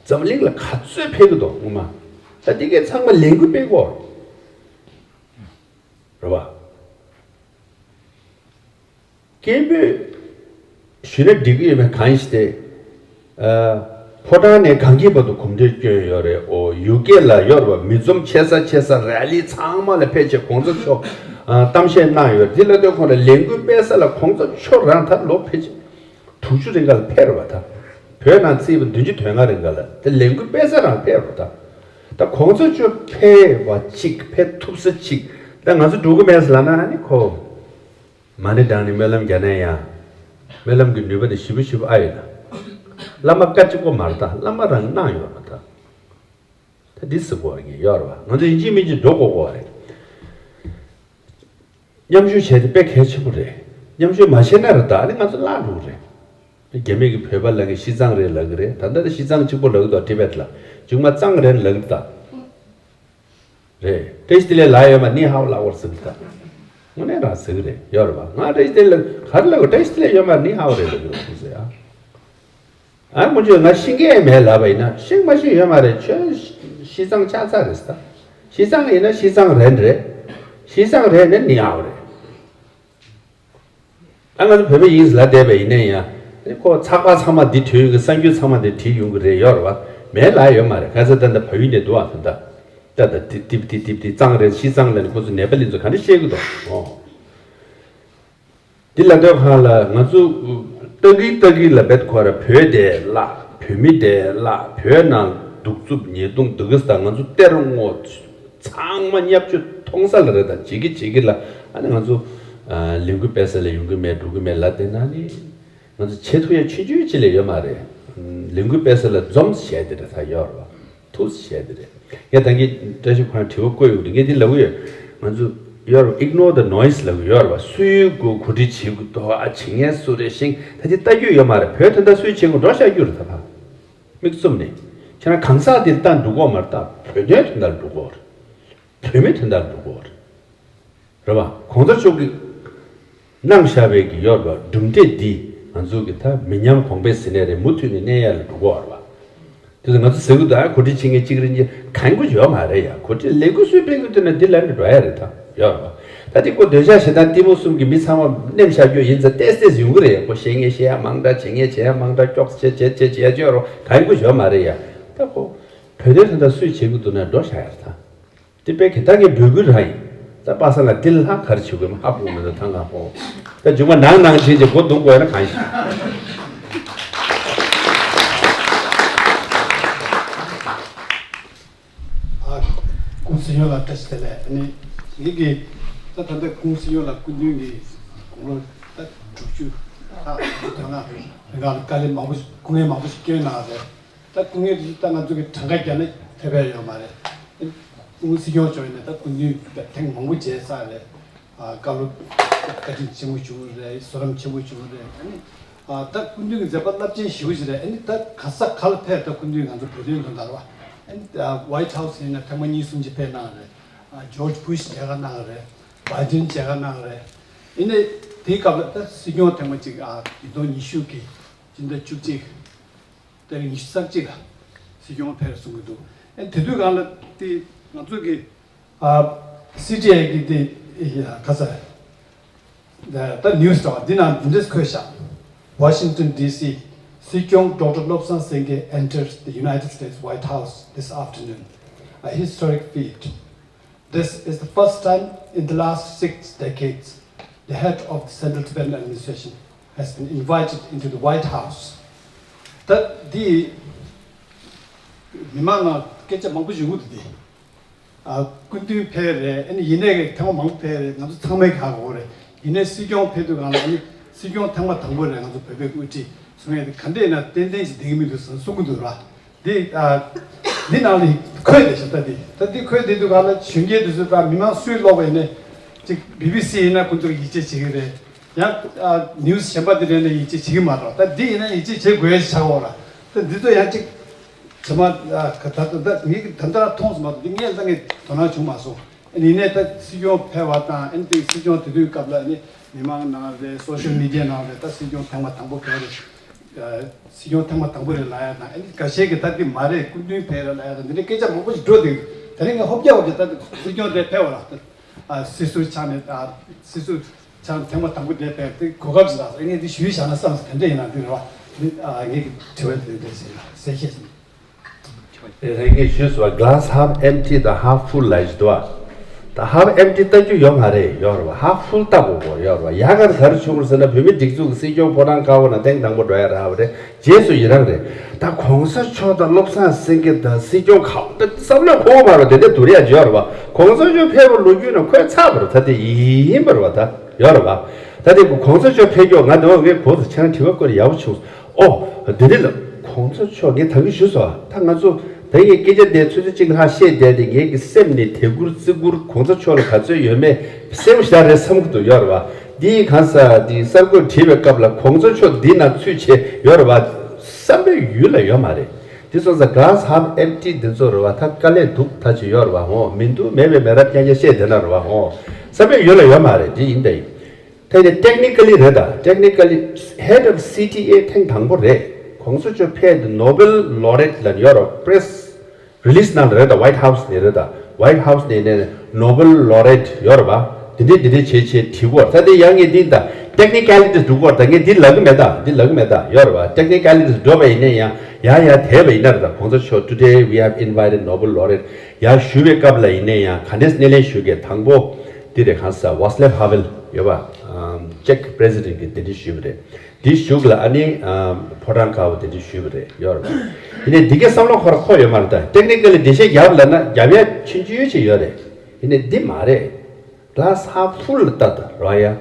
འཛམ་གླིང་ལ་ག་ཚོད་ཕེབས་ཀྱི་འདུག་སྔོན་མ། ད་འདི་གའི་ཚང་མ་ལས་འགུལ་སྤེལ་དགོས་རེད་བ། སྐད་འབོད་ཞུས་ན་འགྲིག་གི་ཡོད་མེད་གང་ཡིན་ཞིག་སྟེ། ཨ། ཕོ་བྲང་ནས་གངས་སྐྱིད་བར་དུ་གོམ་བགྲོད་བསྐྱོན་ཡོད་རེད། ཨོ་ཡུ་ཀེ་ལ་ཡོད་རེད་བ། མི་འཛོམས་ཆེ་ས་ཆེ་ས་རལ་ལི་ཚང་མ་ལ་ཕལ་ཆེར་གོང་ས་མཆོག་ཨ་གཏམ་བཤད་གནང་ཡོད་རེད། འདི་ལ་ལྟོས་ཁོང་ལ་ལས་འགུལ་སྤེལ་ས་ལ་གོང་ས་མཆོག་རང་ད་ལོ་ཕལ་ཆེར་དྲུག་ཅུ་རིང་ག་ལ་ཕེབས་རེད་བ། ད་བོད་ནང་བརྩིས་པ་བདུན་ཅུ་དོན་ལྔ་རིང་ག་ལ་དེ་ལས་འགུལ་སྤེལ་ས་རང་ཕེབས་རེད་བ། ད་ད་གོང་ས་མཆོག་ཕེབས་པ་གཅིག་ཕེབས་ཐུབ་ས་གཅིག་ད་ང་ཚོ་འགྲོ་གི་མེད་ཟེར་ལབ་ན་ཨ་ནི་ཁོ། མ་ཎི་བགྲངས་ནས་སྨོན་ལམ་རྒྱག་ན་ཡང་། སྨོན་ལམ་གྱི་ནུས་པ་དེ་ཞེ་པོ་ཞེ་པོ་ཨ་ཡོད་ན། བླ་མ་སྐད་ཅིག་པོ་མ་རེད་ད། བླ་མ་རང་གནང་ཡོད་རེད་ད། ད་འདི་ཟེར་དགོས་རེད་ངས་ཡོད་རེད་བ། ང་ཚོ་ཡིན་གཅིག་མིན་གཅིག་འགྲོ་དགོས་དགོས་རེད། མཉམ་ཞུགས་བྱས་ཏེ་དཔེ་གལ་ཆེན་པོ་རེད། མཉམ་ཞུགས་མ་བྱས་ན་རེད་ད་ཨ་ནི་ང་ཚོ་བརླག་འགྲོ་གི་རེད། རྒྱ་མི་གི་བོད་པ་ལབ་མཁན་ཤི་ཙང་རེད་ལབ་གི་རེད། ད་ལྟ་ད་ཤི་ཙང་གཅིག་པོ་ལབ་གི་འདུག་ཊི་བེཊ་ལ། གཅིག་མ་ཙང་རེད་ལབ་གི་འདུག་རེད། བཀྲ་ཤིས་བདེ་ལེགས་ལབ་ཡོད་མ་ནི་ཧའོ་ལབ་དགོས་ཟེར་གི་འདུག་དངོས་གནས་རང་ཟེར་གི་རེད་ཡོད་རེད་བ། ང་བཀྲ་ཤིས་བདེ་ལེགས་ག་རེ་ལབ་དགོས། བཀྲ་ཤིས་བདེ་ལེགས་ཡོད་མ་ནི་ཧའོ་རེད་ལབ་གི་རེད་ཟེར་ཨ། ཨ་མོ་ཅོས་ང་ཤི་མཁན་མེད་ལབ་པ་ཡིན་ན་ཤི་མ་ཤི་ཡོད་མ་རེད། ཁྱོད་ཤི་ཙང་ཆགས་ཚར་རེད་ཟེར་ད། ཤི་ཙང་ཡིན་ན་ཤི་ཙང་རན་རེད། ཤི་ཙང་རན་ནི་ནི་ཧའོ་རེད། ད་ང་ཚོ་བོད་པ་ཡིན་ལབ་བསྡད་པ་ཡིན་ནའི་ཡང་། ཁོ་ཚགས་པར་ཚང་མ་འདི་བྲིས་ཡོང་གི། གསར་འགྱུར་ཚང་མ་འདི་བྲིས་ཡོང་གི་རེད་ཡོད་རེད་བ། མེད་ལབ་ཡོད་མ་རེད། ཁ་སང་ད་ལྟ་བལ་ཡུལ་ནས་འདུག་ཨ། ད་ལྟ་ད་ལྟ་ཏིབ་ཏིབ་ཏིབ་ཏིབ་ཏིབ་གཙང་རེད་ཤི་གཙང་ལབ་ནས་ཁོ་ཚོ་ནེ་པ་ལི་ཚོ་ག་འདྲ་བཤད་གི་འདུག་ཨོ། འདི་ལབ་དུས་སྒང་ལ་ང་ཚོ་ལྟ་གི་ལྟ་གི་ལ་བེད་ཁོ་ར་བོད་དེ་བརླག་བོད་མི་དེ་བརླག་བོད་ནང་གདུག་རྩུབ་ཉེས་རྡུང་འདུག་གི་ས། ང་ཚོ་གཏེར་སྔོག་ཚང་མ་བརྙས་བཅོས་མཐོང་ས་ལ་རེད། ད་བྱེད་ཀྱི་བྱེད་ཀྱི་ལ་ཨ་ནི་ང་ཚོ་ལས་འགུལ་སྤེལ་ས་ལ་ཡོང་གི་མེད་འགྲོ་གི་མེད་ལབ་བསྡད་ན་ནི་ང་ཚོ་བྱེད་ཐུབ་ཡ་ཆུང་ཆུང་ཅིག་ལས་ཡོད་མ་རེད། ལས་འགུལ་སྤེལ་ས་ལ་འཛོམས་བྱས་དེ་འདྲ་ད་ཡོད་རེད་བ། ཐུགས་བྱས་དེ་རེད། ངས་ད་གིན་བཀྲ་ཤིས་ཁོང་དྲི་བ་བཀོད་ཡོད་རེད། ངས་འདི་ལབ་ཀྱི་ཡོད། ང་ཚོ་ཡོད་རེད་བ། Ignore the noise ལབ་ཀྱི་ཡོད་རེད་བ། སུའི་གོ་གོ་སྒྲིག་བྱེད་དགོས་འདུག་ཨ་བྱེད་མཁན་སུ་རེད་ཤིང་ད་ཅི་ལྟ་རྒྱུ་ཡོད་མ་རེད། བོད་དོན་དག་སུས་བྱེད་དགོས་འགྲོ་བཞག་རྒྱུ་རེད། ད་ཕ་མིག་བཙུམ་ནས་ཁྱེད་རང་གང་ཟག་དེ་ལ་ལྟ་འགྲོ་གི་ཡོད་མ་རེད། ད་བོད་དོན་དོན་དག་ལ་འགྲོ་གི་ཡོད་རེད། བོད་མིའི་དོན་དག་ལ་འགྲོ་གི་ཡོད་རེད། རེད་བ། གོང་ས་མཆོག་གིས་གནང་བཞག་པའི་གི་ཡོད་རེད་བ། གྲུབ་འབྲས་འདི་ང་ཚོ་གི་ད་མི་ཉམས་གོང་འཕེལ་ཟེར་ནའི་རེད། མུ་མཐུད་ནས་གནས་ཡ་ལ་འགྲོ་གི་ཡོད་རེད་བ། དེ་ཚོ་ང་ཚོ་ཟེར་གི་འདུག་ཨ་གོ་སྒྲིག་བྱེད་མཁན་གཅིག་རེ་གཉིས་གང་གི་ཡོད་མ་རེད་ཡ། གོ་སྒྲིག་ལས་འགུལ་སུས་སྤེལ་གི་འདུག་ན་འདི་ལ་ནི་འགྲོ་ཡ་རེད། ད་ཡོད་རེད་བ། ད་འདི་ཀོ་འདོད་ཆགས་ཞེ་སྡང་གཏི་མུག་གསུམ་གྱིས་མི་ཚང་མ་ནེམ་བཞག་རྒྱུ་ཡིན་ཙང་ཏེས་ཏེས་ཡོང་གི་རེད། ཁོ་བཤད་མཁན་བཤད་ཡ་མང་དྲགས། བྱེད་མཁན་བྱེད་ཡ་མང་དྲགས། སྐྱོགས་བྱེད་བྱེད་བྱེད་བྱེད་ཡ་ཅོ་རོ་གང་གི་ཡོད་མ་རེད་ཡ། ད་ཁོ་བོད་དོན་དོན་དག་སུས་བྱེད་གི་འདུག་ན་འགྲོ་བཞག་ཡ་རེད་ད། དེ་དཔེ་གི་ད་ངས་འབོད་སྐུལ་རང་ཡིན། ད་པ་སངས་ལ་དེ་ལ་ལྷག་ག་རེ་བྱེད་དགོས་མ་ཧ་གོ་མི་འདུག་ད་ང་ཧོ། ད་མཇུག་མ་ནང་ནང་བྱེད་ཅེས་མགོ་རྡུང་དགོས་ན་གང་ཞིག་ཨ། ཀུང་སི་ཡོན་ལ་བཀྲ་ཤིས་བདེ་ལེགས། ཨ་ནི་ངེད་ཀྱི་ད་ད་ལྟ་ཀུང་སི་ཡོན་ལ་སྐུ་མདུན་གྱི་དགུང་ལོ་ད་དྲུག་ཅུ་ད་དོན་ལྔ་རིང་ག་ལ་དཀའ་ལས་མང་པོ་ཞིག་སྐུ་ངལ་མང་པོ་ཞིག་བསྐྱོན་གནང་རེད། ད་སྐུ་ངལ་དེ་ད་ང་ཚོ་གི་གྲངས་ཀ་བརྒྱབ་ན་ཐེབས་ཡ་ཡོད་མ་རེད། ཀུང་སི་སྐྱོང་བྱུང་ཡིན་ན་ད་སྐུ་མདུན་ཐེངས་མང་པོ་མཇལ་ཚར་རེད། ཨ། བཀའ་སློབ་བཀའ་དྲིན་ཆེན་པོ་ཞུ་གི་རེད། གསོལ་རས་ཆེན་པོ་ཞུ་གི་རེད། ཨ་ནི་ཨ། ད་སྐུ་མདུན་གྱི་མཛད་པ་རླབས་ཆེན་ཞེ་པོ་ཞིག་རེད། ཨ་ནི་ད་ག་ས་ག་ལ་ཕེབས་ད་སྐུ་མདུན་ང་ཚོ་བོད་དོན་དོན་དག་རེད་བ། ཨ་ནི་ཨ། ཝའིཊ་ཧའུ་སི་ཡིན་ན་ཐེངས་མ་གཉིས་གསུམ་ཅིག་ཕེབས་གནང་རེད། ཨ། ཇོརྗ་བུ་ཤི་མཇལ་ཁ་གནང་རེད། བྷའི་ཌེན་མཇལ་ཁ་གནང་རེད། ཡིན་ནའི་དེའི་སྐབས་ལ་ད་སྲིད་སྐྱོང་ཐེངས་མ་གཅིག་ཨ། ཉིས་སྟོང་ཉི་ཤུ་གི་སྤྱི་ཟླ་བཅུ་གཅིག་ཏེ་ཉི་ཤུ་རྩ་གཅིག་ལ་སྲིད་སྐྱོང་ཕེབས་གསུང་གི་འདུག་ཨེ་དེ་དུས་སྒང་ལ་དེ་ང་ཚོ་གི་ཨ། སི་ཊི་ཨའི་གི་དེ་ཡ་ཁ་ས་ད་ནིའུ་སི་འདྲ་བ་འདི་ནང་འདི་འདྲས་འཁོད་ཤག Washington D C, སྲིད་སྐྱོང་Doctor Lobsang Singay enters the United States White House this afternoon, a historic feat. This is the first time in the last six decades the head of the Central Tibetan Administration has been invited into the White House. ད་འདི་མི་མང་ལ་སྐད་ཆ་མང་པོ་ཞིག་འུ་འདི། ཨ། སྐུ་མདུན་ཕེབས་རེད། ཨ་ནི་ཡིན་ནའི་ཐེངས་མ་མང་པོ་ཕེབས་རེད། ང་ཚོ་ཚང་མས་ཧ་གོ་རེད། ཡིན་ནའི་སྲིད་སྐྱོང་ཕེབས་དུས་སྒང་ལ་ཨ་ནི་སྲིད་སྐྱོང་ཐེངས་མ་དང་པོ་རེད། ང་ཚོ་བོད་པའི་དབུ་ཁྲིད་སོང་ཡས་དེ་ག་འདྲས་ཡིན་ན་ཏན་ཏན་ཞིག་བསྡད་ཀྱི་མི་འདུག་བསམ་གསུང་གི་འདུག་ར། འདི་ཨ། འདི་ནང་ལ་འཁོད་བསྡད་ཤག་ད་འདི་ད་འདི་འཁོད་བསྡད་དུས་སྒང་ལ་གཞོན་སྐྱེས་དེ་ཚོ་ད་མི་མང་སུས་ཀློག་པ་ཡིན་ནའི་ཅིག་བི་བི་སི་ཡིན་ན་ཁོ་ཚོར་ཡིད་ཆེས་བྱེད་ཀྱི་རེད། ཡང་ཨ། ནིའུ་སི་གཞན་པ་དེ་འདྲ་ཡིན་ན་ཡིད་ཆེས་བྱེད་ཀྱི་མ་རེད། ད་འདི་ཡིན་ན་ཡིད་ཆེས་བྱེད་དགོས་ཡ་ཞིག་ཆགས་ཡོད་ར། ད་འདི་ཚོ་ཡང་ཅིག་ཚང་མ་ཨ། ད་ད་ད་ངས་ད་ལྟ་མཐོང་སོང་མ་གཏོགས་འདི་ངས་ད་ངས་དོ་སྣང་བྱུང་མ་སོང་། ཡིན་ནའི་ད་སྲིད་སྐྱོང་ཕེབས་པ་དང་ཨ་ནི་དེ་སྲིད་སྐྱོང་དེ་དུས་སྐབས་ལ་ཨ་ནི་མི་མང་ནང་རེད། སོ་ཤལ་མི་ཌི་ཡ་ནང་རེད། ད་སྲིད་སྐྱོང་ཐེངས་མ་དང་པོ་ག་རེ། སྲིད་སྐྱོང་ཐེངས་མ་དང་པོ་རེད་ལབ་ཡ་དང་ཨ་ནི་འགའ་ཤས་ཀྱིས་ད་འདི་མ་རེད་སྐུ་མདུན་ཕེབས་རེད་ལབ་ཡ་དང་འདི་འདྲའི་སྐད་ཆ་མང་པོ་ཞིག་འགྲོ་འདུག་དེ་རིང་ངས་ཧོབ་རྒྱག་པ་ཅིག་ད་སྲིད་སྐྱོང་དེ་ཕེབས་པ་ར། ད་སྲིད་ཟུར་ཆགས་ནས་ད་སྲིད་ཟུར་ཆགས་ཐེངས་མ་དང་པོ་དེ་ཕེབས་དེ་གོ་སྐབས་ཞིག་རག་སོང་། ངས་འདི་ཞུས་བཞག་ན་བསམ་སོང་། དེ་འདྲ་ཡིན་ན་འདི་རེད་བ། འདི་ཨ། ངས་དྲི་བ་དེ་འདྲ་ཞིག་ལ་གསལ་བཤད་ཞིག་རེད། ངས་ཞུས་སོང་བ། Glass half empty དང་half full ལབ་ཞིག་འདུག་བ། ད་half empty ལྟ་རྒྱུ་ཡོད་མ་རེད། ཡོད་རེད་བ། Half full ལྟ་དགོས་གོ་ཡོད་རེད་བ། ཡག་ག་ག་རེ་བྱུང་རེད་ཟེར་ན་བོད་མི་སྒྲིག་འཛུགས་ཀྱི་སྲིད་སྐྱོང་ཕོ་བྲང་དཀར་པོ་ནང་ཐེངས་དང་པོ་འགྲོ་ཡ་རག་པ་རེད། རྗེས་སུ་ཡི་རང་རེད། ད་གོང་ས་མཆོག་དང་བློ་བཟང་སེང་གེ་དང་སྲིད་སྐྱོང་གང་ད་བསམ་བློ་འཁོར་བ་རེད། དེ་འདྲ་འདུག་རེད་ཡ། ཡོད་རེད་བ། གོང་ས་མཆོག་ཕེབས་པ་ལོ་རྒྱུས་ནང་འཁོད་ཚར་བ་རེད། ད་དེ་ཡིན་པ་རེད་བ། ད་ཡོད་རེད་བ། ད་དེ་གོང་ས་མཆོག་ཕེབས་སྐྱོ་ང་འདི་བ་ངས་གོང་ས་ཁྱེད་རང་དྲི་བ་བཀོད་ཡག་པོ་བྱུང་། ཨོ། འདི་འདི་ལ་གོང་ས་མཆོག་ངས་ད་གིན་ཞུས་སོང་། ད་ང་ཚོ་ད་ངས་སྐད་ཆ་འདི་ཚོད་ཚོད་ཅིག་ཧ་བཤད་བསྡད་དེ་ངས་ཀྱི་སེམས་ནས་དད་བཀུར་བརྩི་བཀུར་གོང་ས་མཆོག་ལ་ག་ཚོད་ཡོད་མེད་སེམས་ཤར་རེད་བསམ་གི་འདུག་ཡོད་རེད་བ། འདིའི་གང་ས་འདི་གསར་འགོད་བྲིས་པའི་སྐབས་ལ་གོང་ས་མཆོག་འདི་ན་ཚུད་བྱས་ཡོད་རེད་བ། བསམ་པའི་ཡུལ་ལ་ཡོད་མ་རེད། འདི་སོང་ཙང་glass half empty འདི་ཚོ་རེད་བ། ད་དཀའ་ལས་འདུག་ད་ཅི་ཡོད་རེད་བ། ཧོ། མི་འདུག་མེད་པའི་མེད་རབས་རྐྱང་རྐྱང་བཤད་བསྡད་ན་རེད་བ། ཧོ། བསམ་པའི་ཡུལ་ལ་ཡོད་མ་རེད། འདི་ཡིན་ད་ཡིན། དེ་ནི་technically རེད་ད། Technically head of C T A ཐེངས་དང་པོ་རེད། གོང་ས་མཆོག་ཕེབས་དུས་Nobel laureate ལ་ཡོད་རེད། Press release ནང་ལ་རེད་ད། White House ནས་རེད་ད། White House ནས་ནས་Nobel laureate ཡོད་རེད་པ། འདི་འདྲས་འདི་འདྲས་བྱེད་བྱེད་བྲིས་གོ་ད་དེ་ཡང་ངས་འདི་ད་technicalities འགྲོ་གོ་ད་ངས་འདི་ལབ་གི་མེད་ད། འདི་ལབ་གི་མེད་ད། ཡོད་རེད་པ། Technicalities འགྲོ་བ་ཡིན་ན་ཡང་ཡ་ཡ་དེ་བ་ཡིན་ན་རེད་ད། གོང་ས་མཆོག་today we have invited Nobel laureate ཡ་ཞུ་བའི་སྐབས་ལ་ཡིན་ན་ཡང་ག་འདྲས་སྣེ་ལེན་ཞུ་གི་དང་པོ། འདི་རེད། གང་ཟེར་Václav Havel ཡོད་པ། Czech president གི་དེ་འདྲ་ཞུས་པ་རེད། འདི་གཞུག་ལ་ཨ་ནི་ཕོ་བྲང་དཀར་པོ་དེ་འདྲ་ཞུས་པ་རེད། ཡོད་རེད་པ། ཡིན་ནའི་འདི་གའི་བསམ་བློ་ཁོ་ར་འཁོར་ཡོད་མ་རེད་ད། Technically འགྲེལ་བཤད་རྒྱབ་ལབ་ན་རྒྱབ་ཡ་ཆུང་ཆུང་ཅིག་ཡོད་རེད། ཡིན་ནའི་འདི་མ་རེད། Glass half full ལ་ལྟ་ད་རོ་ཡ།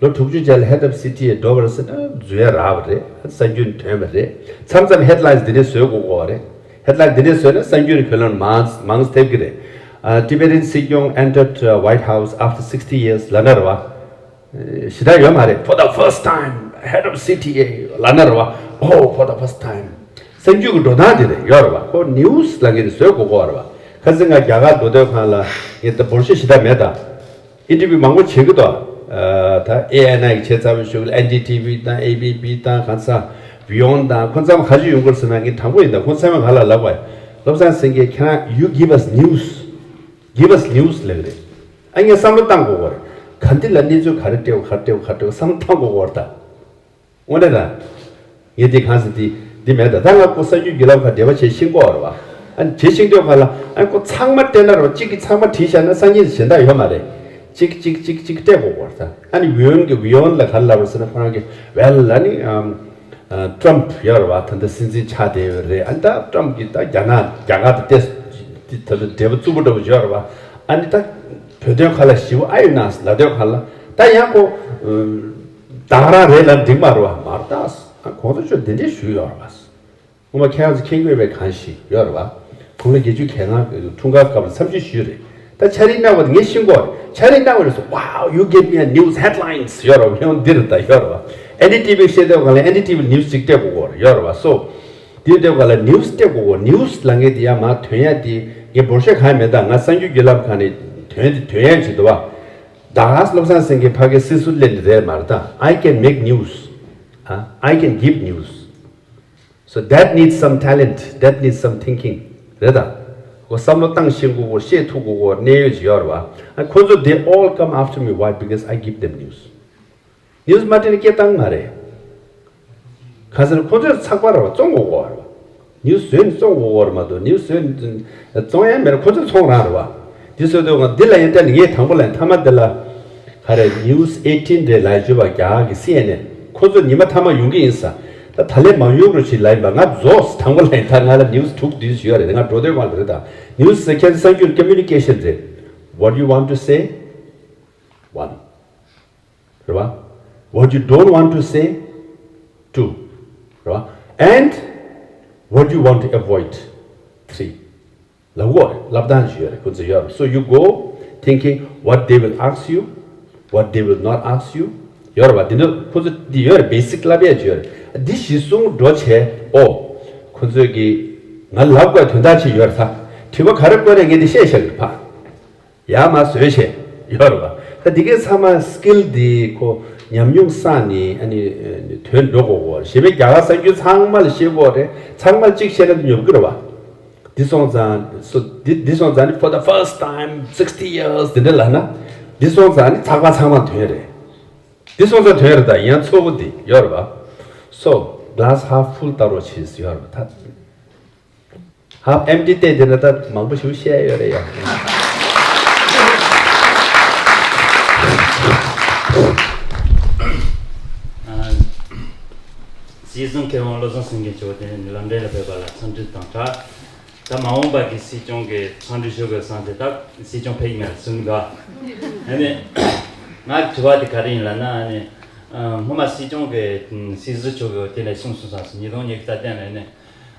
ལོ་དྲུག་ཅུ་རྗེས་ལ་Head of C T A འགྲོ་བར་ཟེར་ན་འཛུལ་ཡ་རག་པ་རེད། གསར་འགྱུར་ཐོན་པ་རེད། མཚམས་མཚམས་headlines འདི་འདྲས་བཟོ་དགོས་ཀྱི་ཡོད་རེད། Headline འདི་འདྲས་བཟོས་ན་གསར་འགྱུར་གྱི་ལམ་མང་མང་ཐེབས་ཀྱི་རེད། ཨ། Tibetan སྲིད་སྐྱོང་entered, uh, White House after sixty years ལབ་ན་རེད་བ། ཞེ་དྲག་ཡོད་མ་རེད། For the first time, Head of C T A ལབ་ན་རེད་བ། Oh, for the first time. གསར་འགྱུར་གྱི་འགྲོ་སྟངས་དེ་རེད་ཡོད་རེད་བ། ཁོ་news ལབ་མཁན་དེ་བཟོ་དགོས་ཀྱི་ཡོད་རེད་བ། ཁ་སང་ང་རྒྱ་གར་འགྲོ་དུས་སྒང་ལ་ངས་ད་འབོར་ཤོག་ཞེ་དྲག་མེད་ད། Interview མང་པོ་བྱེད་ཀྱི་འདུག་ད་A N I གི་བྱས་ཚར་བའི་གཞུག་ལ་N D T V དང་A B P དང་གང་ས་Beyond དང་ཁོ་ཚང་མ་ག་ཚོད་ཡོང་གི་རེད་ཟེར་ན་ངས་དྲང་པོ་ཡིན་ད། ཁོ་ཚང་མས་ང་ལ་ལབ་པ། བློ་བཟང་སེང་གེ, can I, you give us news, give us news ལབ་ཀྱི་རེད། ཨ། ངས་བསམ་བློ་བཏང་དགོས་ཀྱི་རེད། ག་འདི་ལ་གནས་ཚུལ་ག་རེ་སྤྲད་དགོས་ག་རེ་སྤྲད་དགོས་ག་རེ་སྤྲད་དགོས་བསམ་བློ་བཏང་དགོས་ཀྱི་རེད་ད། དངོས་གནས་ད། ངས་འདི་གང་ཟེར་འདི་འདི་མེད་ད། ད་ང་ཁོ་གསར་འགྱུར་བརྒྱུད་ལམ་ཁག་འབྲེལ་བ་བྱེད་ཤེས་ཀྱི་ཡོད་རེད་བ། ཨ་ནི་བྱེད་ཤེས་དུས་སྒང་ལ་ཨ་ནི་ཁོ་ཚང་མ་སྤྲད་ན་རེད་བ། གཅིག་གིས་ཚང་མ་བྲིས་བཞག་ན་སང་ཉིན་གཞན་དག་ཡོད་མ་རེད། གཅིག་གཅིག་གཅིག་གཅིག་སྤྲད་དགོས་ཀྱི་རེད་ད། ཨ་ནི་Beyond གི་Beyond ལ་ག་རེ་ལབ་རེད་ཟེར་ན་ཁོ་རང་གིས་well ཨ་ནི་ཨམ། ཨ། Trump ཡོད་རེད་བ། ད་ལྟ་སྲིད་འཛིན་ཆགས་བསྡད་ཡོད་རེད། ཨ་ནི་ད་Trump གིས་ད་རྒྱ་ནག་རྒྱ་གར་དང་ཏོག་ཙམ་ད་ལྟ་འབྲེལ་བ་རྩུབ་པོ་འདྲ་པོ་ཡོད་རེད་བ། ཨ་ནི་ད་བོད་དོན་ཁ་ལ་ཞེ་པོ་ཨ་ཡོད་ན་ལབ་དུས་སྒང་ལ་ད་ཡང་ཁོ་ད་ག་རང་རེད་ལབ་འགྲིག་མ་རེད་བ། མ་རེད་ད། ཨ། གོང་ས་མཆོག་འདི་འདྲས་ཞུས་ཡོད་རེད་བ། སྔོན་མ་ཁྱེད་རང་ཚོ་མཁྱེན་གྱི་ཡོད་པའི་གང་ཞིག་ཡོད་རེད་བ། དགུང་ལོ་བརྒྱད་ཅུ་གྱ་ལྔ་འཁྲུངས་སྐར་སྐབས་ལ་འཚམས་ཞུ་ཞུས་རེད། ད་ཕྱག་རིས་གནང་བ་དེ་ངས་ཤེས་ཀྱི་ཡོད་རེད། ཕྱག་རིས་གནང་བ་རེད་ཟེར། Wow, you give me a news headlines ཡོད་རེད་བ། ཡང་འདིར་ད་ཡོད་རེད་བ། N D T V བཤད་དུས་སྒང་ལ་N D T V news ཅིག་སྤྲད་དགོས་ཀྱི་ཡོད་རེད་བ། So དེ་དུས་སྒང་ལ་news སྤྲད་དགོས་ཀྱི། News ལབ་མཁན་དེ་ཡང་མ་དོན་ཡག་དེ་ངས་འབོར་ཤོག་གང་ཡང་མེད་ད། ང་གསར་འགྱུར་བརྒྱུད་ལམ་ཁག་ནས་དོན་དེ་དོན་ཡག་ཅིག་འདུག་བ། ད་ག་བློ་བཟང་སེང་གེ་ཕ་གིའི་སྲིད་ཟུར་སླེབས་ནི་རེད་མ་རེད་ད། I can make news. ཨ། I can give news. So that needs some talent, that needs some thinking རེད་ད། ཁོ་བསམ་བློ་བཏང་ཤེས་དགོས་ཀྱི། བཤད་ཐུབ་དགོས་ཀྱི་གནད་ཡོད་ཅིག་ཡོད་རེད་བ། ཨ། ཁོ་ཚོ་they all come after me. Why? Because I give them news. News མ་སྤྲད་ན་སྐད་བཏང་མ་རེད། གང་ཟེར་ན་ཁོ་ཚོས་ཚགས་པར་རེད་བ་བཙོང་དགོས་ཀྱི་རེད་བ། News བཟོས་ནས་བཙོང་དགོས་ཀྱི་རེད་མ་གཏོགས་news བཟོས་ནས་བཙོང་ཡ་མེད་རེད། ཁོ་ཚོས་ཚོང་རག་རེད་བ། འདི་བཟོས་དུས་སྒང་འདི་ལ་ཡང་བལྟས་ནས་ངས་དང་པོ་ལ་ཡང་མཐའ་མ་འདི་ལ་ག་རེ་news eighteen རེད་ལབ་ཡོད་པ། རྒྱ་གར་གྱི་C N N ཁོ་ཚོ་ཉི་མ་མཐའ་མ་ཡོང་གི་ཡིན་ས། ད་ད་ལན་མ་ཡོང་རོགས་བྱེད་ལབ་ཡིན་པ། ང་རྫོགས། དང་པོ་ལ་ཡང་ད་ང་ལ་news དྲུག་འདི་ཞུ་ཡ་རེད། ང་འགྲོ་དུས་སྒང་ལ་རེད་ད། News ཟེར་མཁན་གསར་འགྱུར་communication རེད། What you want to say? One. རེད་བ། What you don't want to say? Two. རེད་བ། And what you want to avoid? Three. ལབ་དགོས་རེད། ལབ་སྟངས་ཅིག་ཡོད་རེད། ཁོ་ཚོ་ཡོད་རེད། So you go thinking what they will ask you, what they will not ask you. ཡོད་རེད་བ། འདི་ནི་ཁོ་ཚོ་འདི་ཡོད་རེད། Basic ལབ་ཡས་ཅིག་ཡོད་རེད། འདི་གཞི་བཟུང་འགྲོ་བྱས། ཨོ། ཁོ་ཚོས་ཀྱིས་ང་ལབ་དགོས་དོན་དག་ཅིག་ཡོད་རེད་ད། དྲི་བ་ག་རེ་བཀོད་ནས་ངས་འདི་བཤད་བཞག་གི་རེད་ཕ། ཡར་མར་བཟོས་བྱས་ཡོད་རེད་བ། ད་འདི་གའི་ཚང་མ་skill འདི་ཁོ་ཉམས་མྱོང་བསགས་ནས་ཨ་ནི་ཐོན་འགྲོ་དགོས་གོ། གཞན་པའི་རྒྱ་གར་གསར་འགྱུར་ཚང་མ་ལ་ཤེས་དགོས་རེད། ཚང་མ་ལ་གཅིག་བཤད་ན་འདི་ཉོབ་ཀྱི་རེད་བ། འདི་སོང་ཙང་སོ་འདི་འདི་སོང་ཙང་ནི་for the first time sixty years འདི་འདྲ་ལབ་ན། འདི་སོང་ཙང་ནི་ཚགས་པར་ཚང་མ་ཐོན་རེད། འདི་སོང་ཙང་ཐོན་རེད། ད་ཡང་ཚོགས་པ་འདི་ཡོད་རེད་བ། So glass half full ལྟ་རོགས་བྱེད་ཟེར་ཡོད་རེད་བ། ད། Half empty སྟེང་དེ་ན་ད་མང་པོ་ཞིག་བཤད་ཡོད་རེད་ཡ། ཨ། སྲིད་སྐྱོང་མཁས་དབང་བློ་བཟང་སེང་གེ་མཆོག་དེ་ནི་ལམ་འབྲས་ལ་ཕེབས་པ་ལ་འཚམས་འདྲི་དང་སྦྲགས། ད་མ་འོངས་པ་གི་སྲིད་སྐྱོང་གི་འཚམས་འདྲི་ཞུ་དགོས་བསམ་སྟེ་ད་སྲིད་སྐྱོང་ཕེབས་ཡིན་ན་གསུངས་གི་འདུག་ཨ་ནི་ང་དྲི་བ་དེ་ག་རེ་ཡིན་ལབ་ན། ཨ་ནི་སྔོན་མ་སྲིད་སྐྱོང་གི་སྲིད་ཟུར་མཆོག་གིས་དེ་ནས་གསུངས་སོང་ཙང་། ཉིས་སྟོང་ཉི་ཤུ་རྩ་བརྒྱད་ལ་ནི།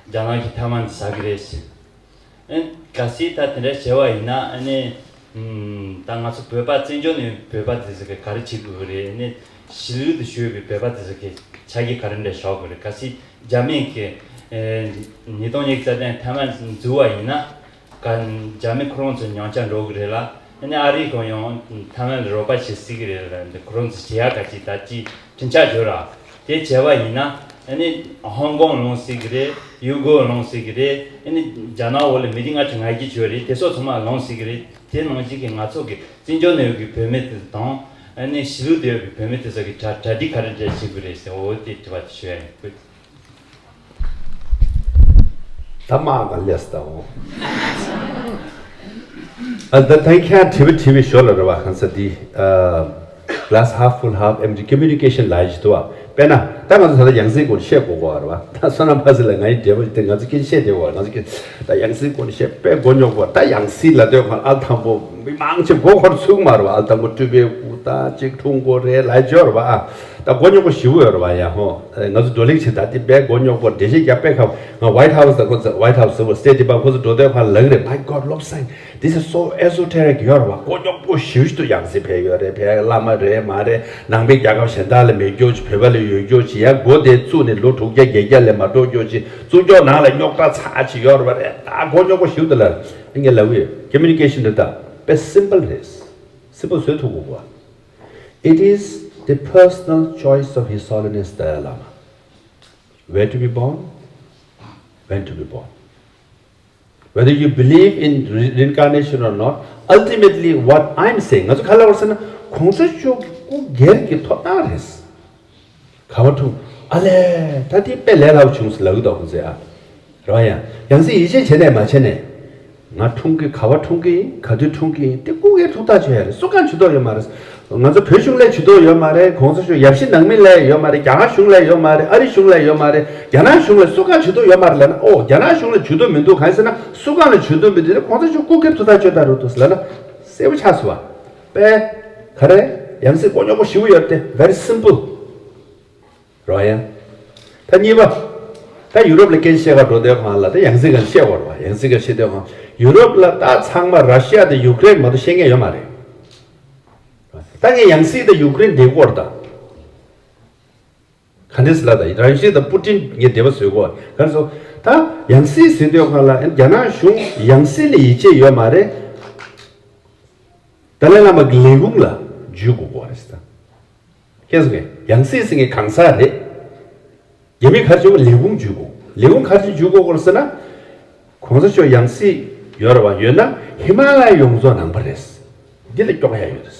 རྒྱ་ནག་གིས་ཐའེ་ཝན་ཟ་གི་རེད་ཟེར། ཨེ། གལ་སྲིད་ད་དེ་འདྲ་བྱས་པ་ཡིན་ན། ཨ་ནི། ཨམ། ད་ང་ཚོ་བོད་པ་བཙན་བྱོལ་ནས་བོད་པ་དེ་ཚོ་གིས་ག་རེ་བྱེད་དགོས་ཀྱི་རེད། ཨ་ནི་གཞིས་ལུས་དུ་བཞུགས་པའི་བོད་པ་དེ་ཚོ་གིས་ཆ་རྐྱེན་ག་རེ་འདྲ་བཞག་དགོས་རེད། གལ་སྲིད་རྒྱ་མི་གིས། ཨེ། ཉིས་སྟོང་ཉི་ཤུ་རྩ་བརྒྱད་ཐའེ་ཝན་འཛུལ་བ་ཡིན་ན། ག། རྒྱ་མི་ཁོ་རང་ཚོ་ཉམས་ཆག་འགྲོ་གི་རེད་ལ། ཨ་ནི་ཨ་རི་གིས་ཡང་ཐའེ་ཝན་ལ་རོགས་པ་བྱེད་སྲིད་ཀྱི་རེད་ལ། འདི་ཁོ་རང་ཚོས་བྱེད་ཡག་ག་ཅིག་ད་ཅིག་ཁྲིམས་ཆད་བཅད་ར། དེ་བྱས་པ་ཡིན་ན། ཨ་ནི་ཧོང་ཀོང་ལོངས་སྲིད་ཀྱི་རེད། ཡུ་གུར་ལོངས་སྲིད་ཀྱི་རེད། ཨ་ནི་རྒྱ་ནག་འོག་ལ་མི་རིགས་ལྔ་བཅུ་ང་བརྒྱད་ཡོད་རེད། དེ་ཚོ་ཚང་མ་ལོངས་སྲིད་ཀྱི་རེད། དེ་ནང་བཞིན་གྱི་ང་ཚོ་གི་བཙན་བྱོལ་ནང་ཡོད་ཀྱི་བོད་མི་དེ་དང་། ཨ་ནི་གཞིས་ལུས་དུ་ཡོད་ཀྱི་བོད་མི་དེ་ཚོ་གི་གྲ་གྲ་སྒྲིག་ག་རེ་འདྲ་བྱེད་དགོས་རེད་ཟེར། འོ་དེ་དྲི་བ་དེ་ཞུ་ཡ་ཡིན། ད་མ་ག་ལས་ད་འོ། ཨ། ད་ད་ཁྱེད་དྲི་བ་དྲི་བའི་ཞོར་ལ་རེད་བ། གང་ཟེར་འདི། ཨ། glass half full, half empty communication ལབ་ཡག་ཅིག་འདུག་བ། དཔེར་ན་ད་ང་ཚོ་ད་ལྟ་ཡང་སྲིད་སྐོར་བཤད་དགོས་གོ་བ་རེད་བ། ད་བསོད་ནམས་ཕ་སི་ལ་ང་ཡི་འབྲས་བུ་དེ་ང་ཚོ་སྐད་ཆ་བཤད་བསྡད་ཡོད་བ། ང་ཚོ་སྐད་ད་ཡང་སྲིད་སྐོར་བཤད་དཔེ་མགོ་རྙོག་པོ། ད་ཡང་སྲིད་ལབ་དུས་ཁོང་ཨ་དང་པོ་མི་མང་ཆེ་མགོ་འཁོར་ཚུགས་མ་རེད་བ། ཨ་དང་པོ་སྤྲུལ་པའི་སྐུ་ད་གཅིག་འཁྲུངས་སྐོར་རེད་ལབ་ཡོད་རེད་བ། ཨ་ད་མགོ་རྙོག་པོ་ཞེ་པོ་ཡོད་རེད་བ། ཡ་ཧོ། ང་ཚོ་བགྲོ་གླེང་བྱེད་ད་དེ་དཔེ་མགོ་རྙོག་པོ། འགྲེལ་བཤད་རྒྱབ་དཔེ་ཁ་ང་White House ད་ཁོ་ཚོ་White House ཟེར་བ་State Department ཁོ་ཚོ་འགྲོ་དུས་ཁ་ལབ་རེད། My God, བློ་བཟང་། This is so esoteric ཡོད་རེད་བ། མགོ་རྙོག་པོ་ཞེ་པོ་ཞིག་ཏུ་ཡང་སྲིད་ཕེབས་ཡོད་རེད། ཕེབས་བླ་མ་རེད་མ་རེད། ནང་པའི་རྒྱལ་ཁབ་གཞན་དག་ལ་མེད་རྒྱུ་ཅིག་བོད་པ་ལ་ཡོད་རྒྱུ་ཅིག་ཡང་སྒོ་དེ་བཙུགས་ནས་ལོ་དྲུག་བརྒྱ་བརྒྱད་བརྒྱ་ལས་མ་འགྲོ་རྒྱུ་ཅིག་བཙུགས་ཀྱོག་ནང་ལ་རྙོག་དྲ་ཚ་ཅིག་ཡོད་རེད་བ་རེད། ད་མགོ་རྙོག་པོ་ཞིག་ཏུ་ལ་ངས་ལབ་ཡོད། Communication འདི་དག་དཔེ་simple རེད། simple བཟོས་ཐུབ་དགོས་པ། It is the personal choice of His Holiness Dalai Lama where to be born, when to be born. Whether you believe in re- reincarnation or not, ultimately what I'm saying, ང་ཚོ་ག་ལ་བར་ཟེར་ན་གོང་ས་མཆོག་སྐུ་སྒེར་གྱི་ཐོབ་ཐང་རེད། ག་བ་འཁྲུངས་ཨ་ལས་ད་དེ་དཔེ་ལས་སླ་པོ་བྱུང་ཟེར་ལབ་གི་འདུག་ཁོང་ཚོས་ཨ། རེད་བ། ཡང་ཡང་སྲིད་ཡིད་ཆེས་བྱས་ནས་མ་བྱས་ནས། ང་འཁྲུངས་ཀྱི་ག་བ་འཁྲུངས་ཀྱི་ཡིན། ག་དུས་འཁྲུངས་ཀྱི་ཡིན། དེ་སྐུ་སྒེར་ཐོབ་ཐང་ཆོད་ཡ་རེད། སུ་གང་ཇུས་གཏོགས་ཡོད་མ་རེད། ང་ཚོ་བོད་གཞུང་ལ་ཇུས་གཏོགས་ཡོད་མ་རེད། གོང་ས་མཆོག་ཡབ་གཞིས་ནང་མི་ལ་ཡོད་མ་རེད། རྒྱ་གར་གཞུང་ལ་ཡོད་མ་རེད། ཨ་རི་གཞུང་ལ་ཡོད་མ་རེད། རྒྱ་ནག་གཞུང་ལ་སུ་གང་ཇུས་གཏོགས་ཡོད་མ་རེད་ལབ་ན། ཨོ་རྒྱ་ནག་གཞུང་ལ་ཇུས་གཏོགས་མི་འདུག་གང་ཟེར་ན་སུ་གང་ལ་ཇུས་གཏོགས་མི་འདུག་དེ་ནི་གོང་ས་མཆོག་སྐུ་སྒེར་ཐོབ་ཐང་ཆོད་ད་རུ་འདུག་ལབ་ན་གསལ་པོ་ཆགས་སོང་བ། པས་ག་རེ་ཡང་སྲིད་མགོ་རྙོག་པོ་ཞེ་པོ་ཡོད་དེ། Very simple རོ་ཡ། ད་གཉིས་པ། ད་ཡུ་རོབ་ལ་སྐད་ཆ་བཤད་ག་འགྲོ་དུས་སྒང་ལ་ད་ཡང་སྲིད་སྒང་བཤད་དགོས་རེད་བ། ཡང་སྲིད་སྒང་བཤད་དུས་སྒང་ཡུ་རོབ་ལ་ད་ཚང་མ་ར་ཤི་ཡ་དང་ཡུ་ཀེ་རེན་མ་གཏོགས་བཤད་མཁན་ཡོད་མ་རེད། ད་ངས་ཡང་སྲིད་དང་ཡུ་ཀེ་རེན་འདྲི་དགོས་རེད་ད། ག་འདྲས་ལ་ད་ར་ཤི་ཡ་དང་པུ་ཏིན་ངས་འབྲེལ་བ་བཟོས་དགོས་ག་རེ་ཟེར། ད་ཡང་སྲིད་ཟེར་དུས་སྒང་ལ་རྒྱ་ནག་གཞུང་ཡང་སྲིད་ལ་ཡིད་ཆེས་ཡོད་མ་རེད། ཏཱ་ལའི་བླ་མ་གི་ལས་ཁུངས་ལ་འཇུས་དགོས་ག་རེ་ཟེར་ད། ཁྱེད་ཚོ་ངས་ཡང་སྲིད་ཟེར་མཁན་གང་ཟག་རེད། རྒྱ་མི་ག་རེ་བྱེད་དགོས། ལས་ཁུངས་འཇུས་དགོས། ལས་ཁུངས་ག་རེ་བྱེད་འཇུས་དགོས་ག་རེ་ཟེར་ན། གོང་ས་མཆོག་ཡང་སྲིད་ཡོད་རེད་བ། ཡོད་ན་ཧི་མ་ལ་ཡ་ཡོངས་རྫོགས་ནང་པ་རེད། འདི་ལ་སྐྱོག་ཡ་ཡོད་རེད།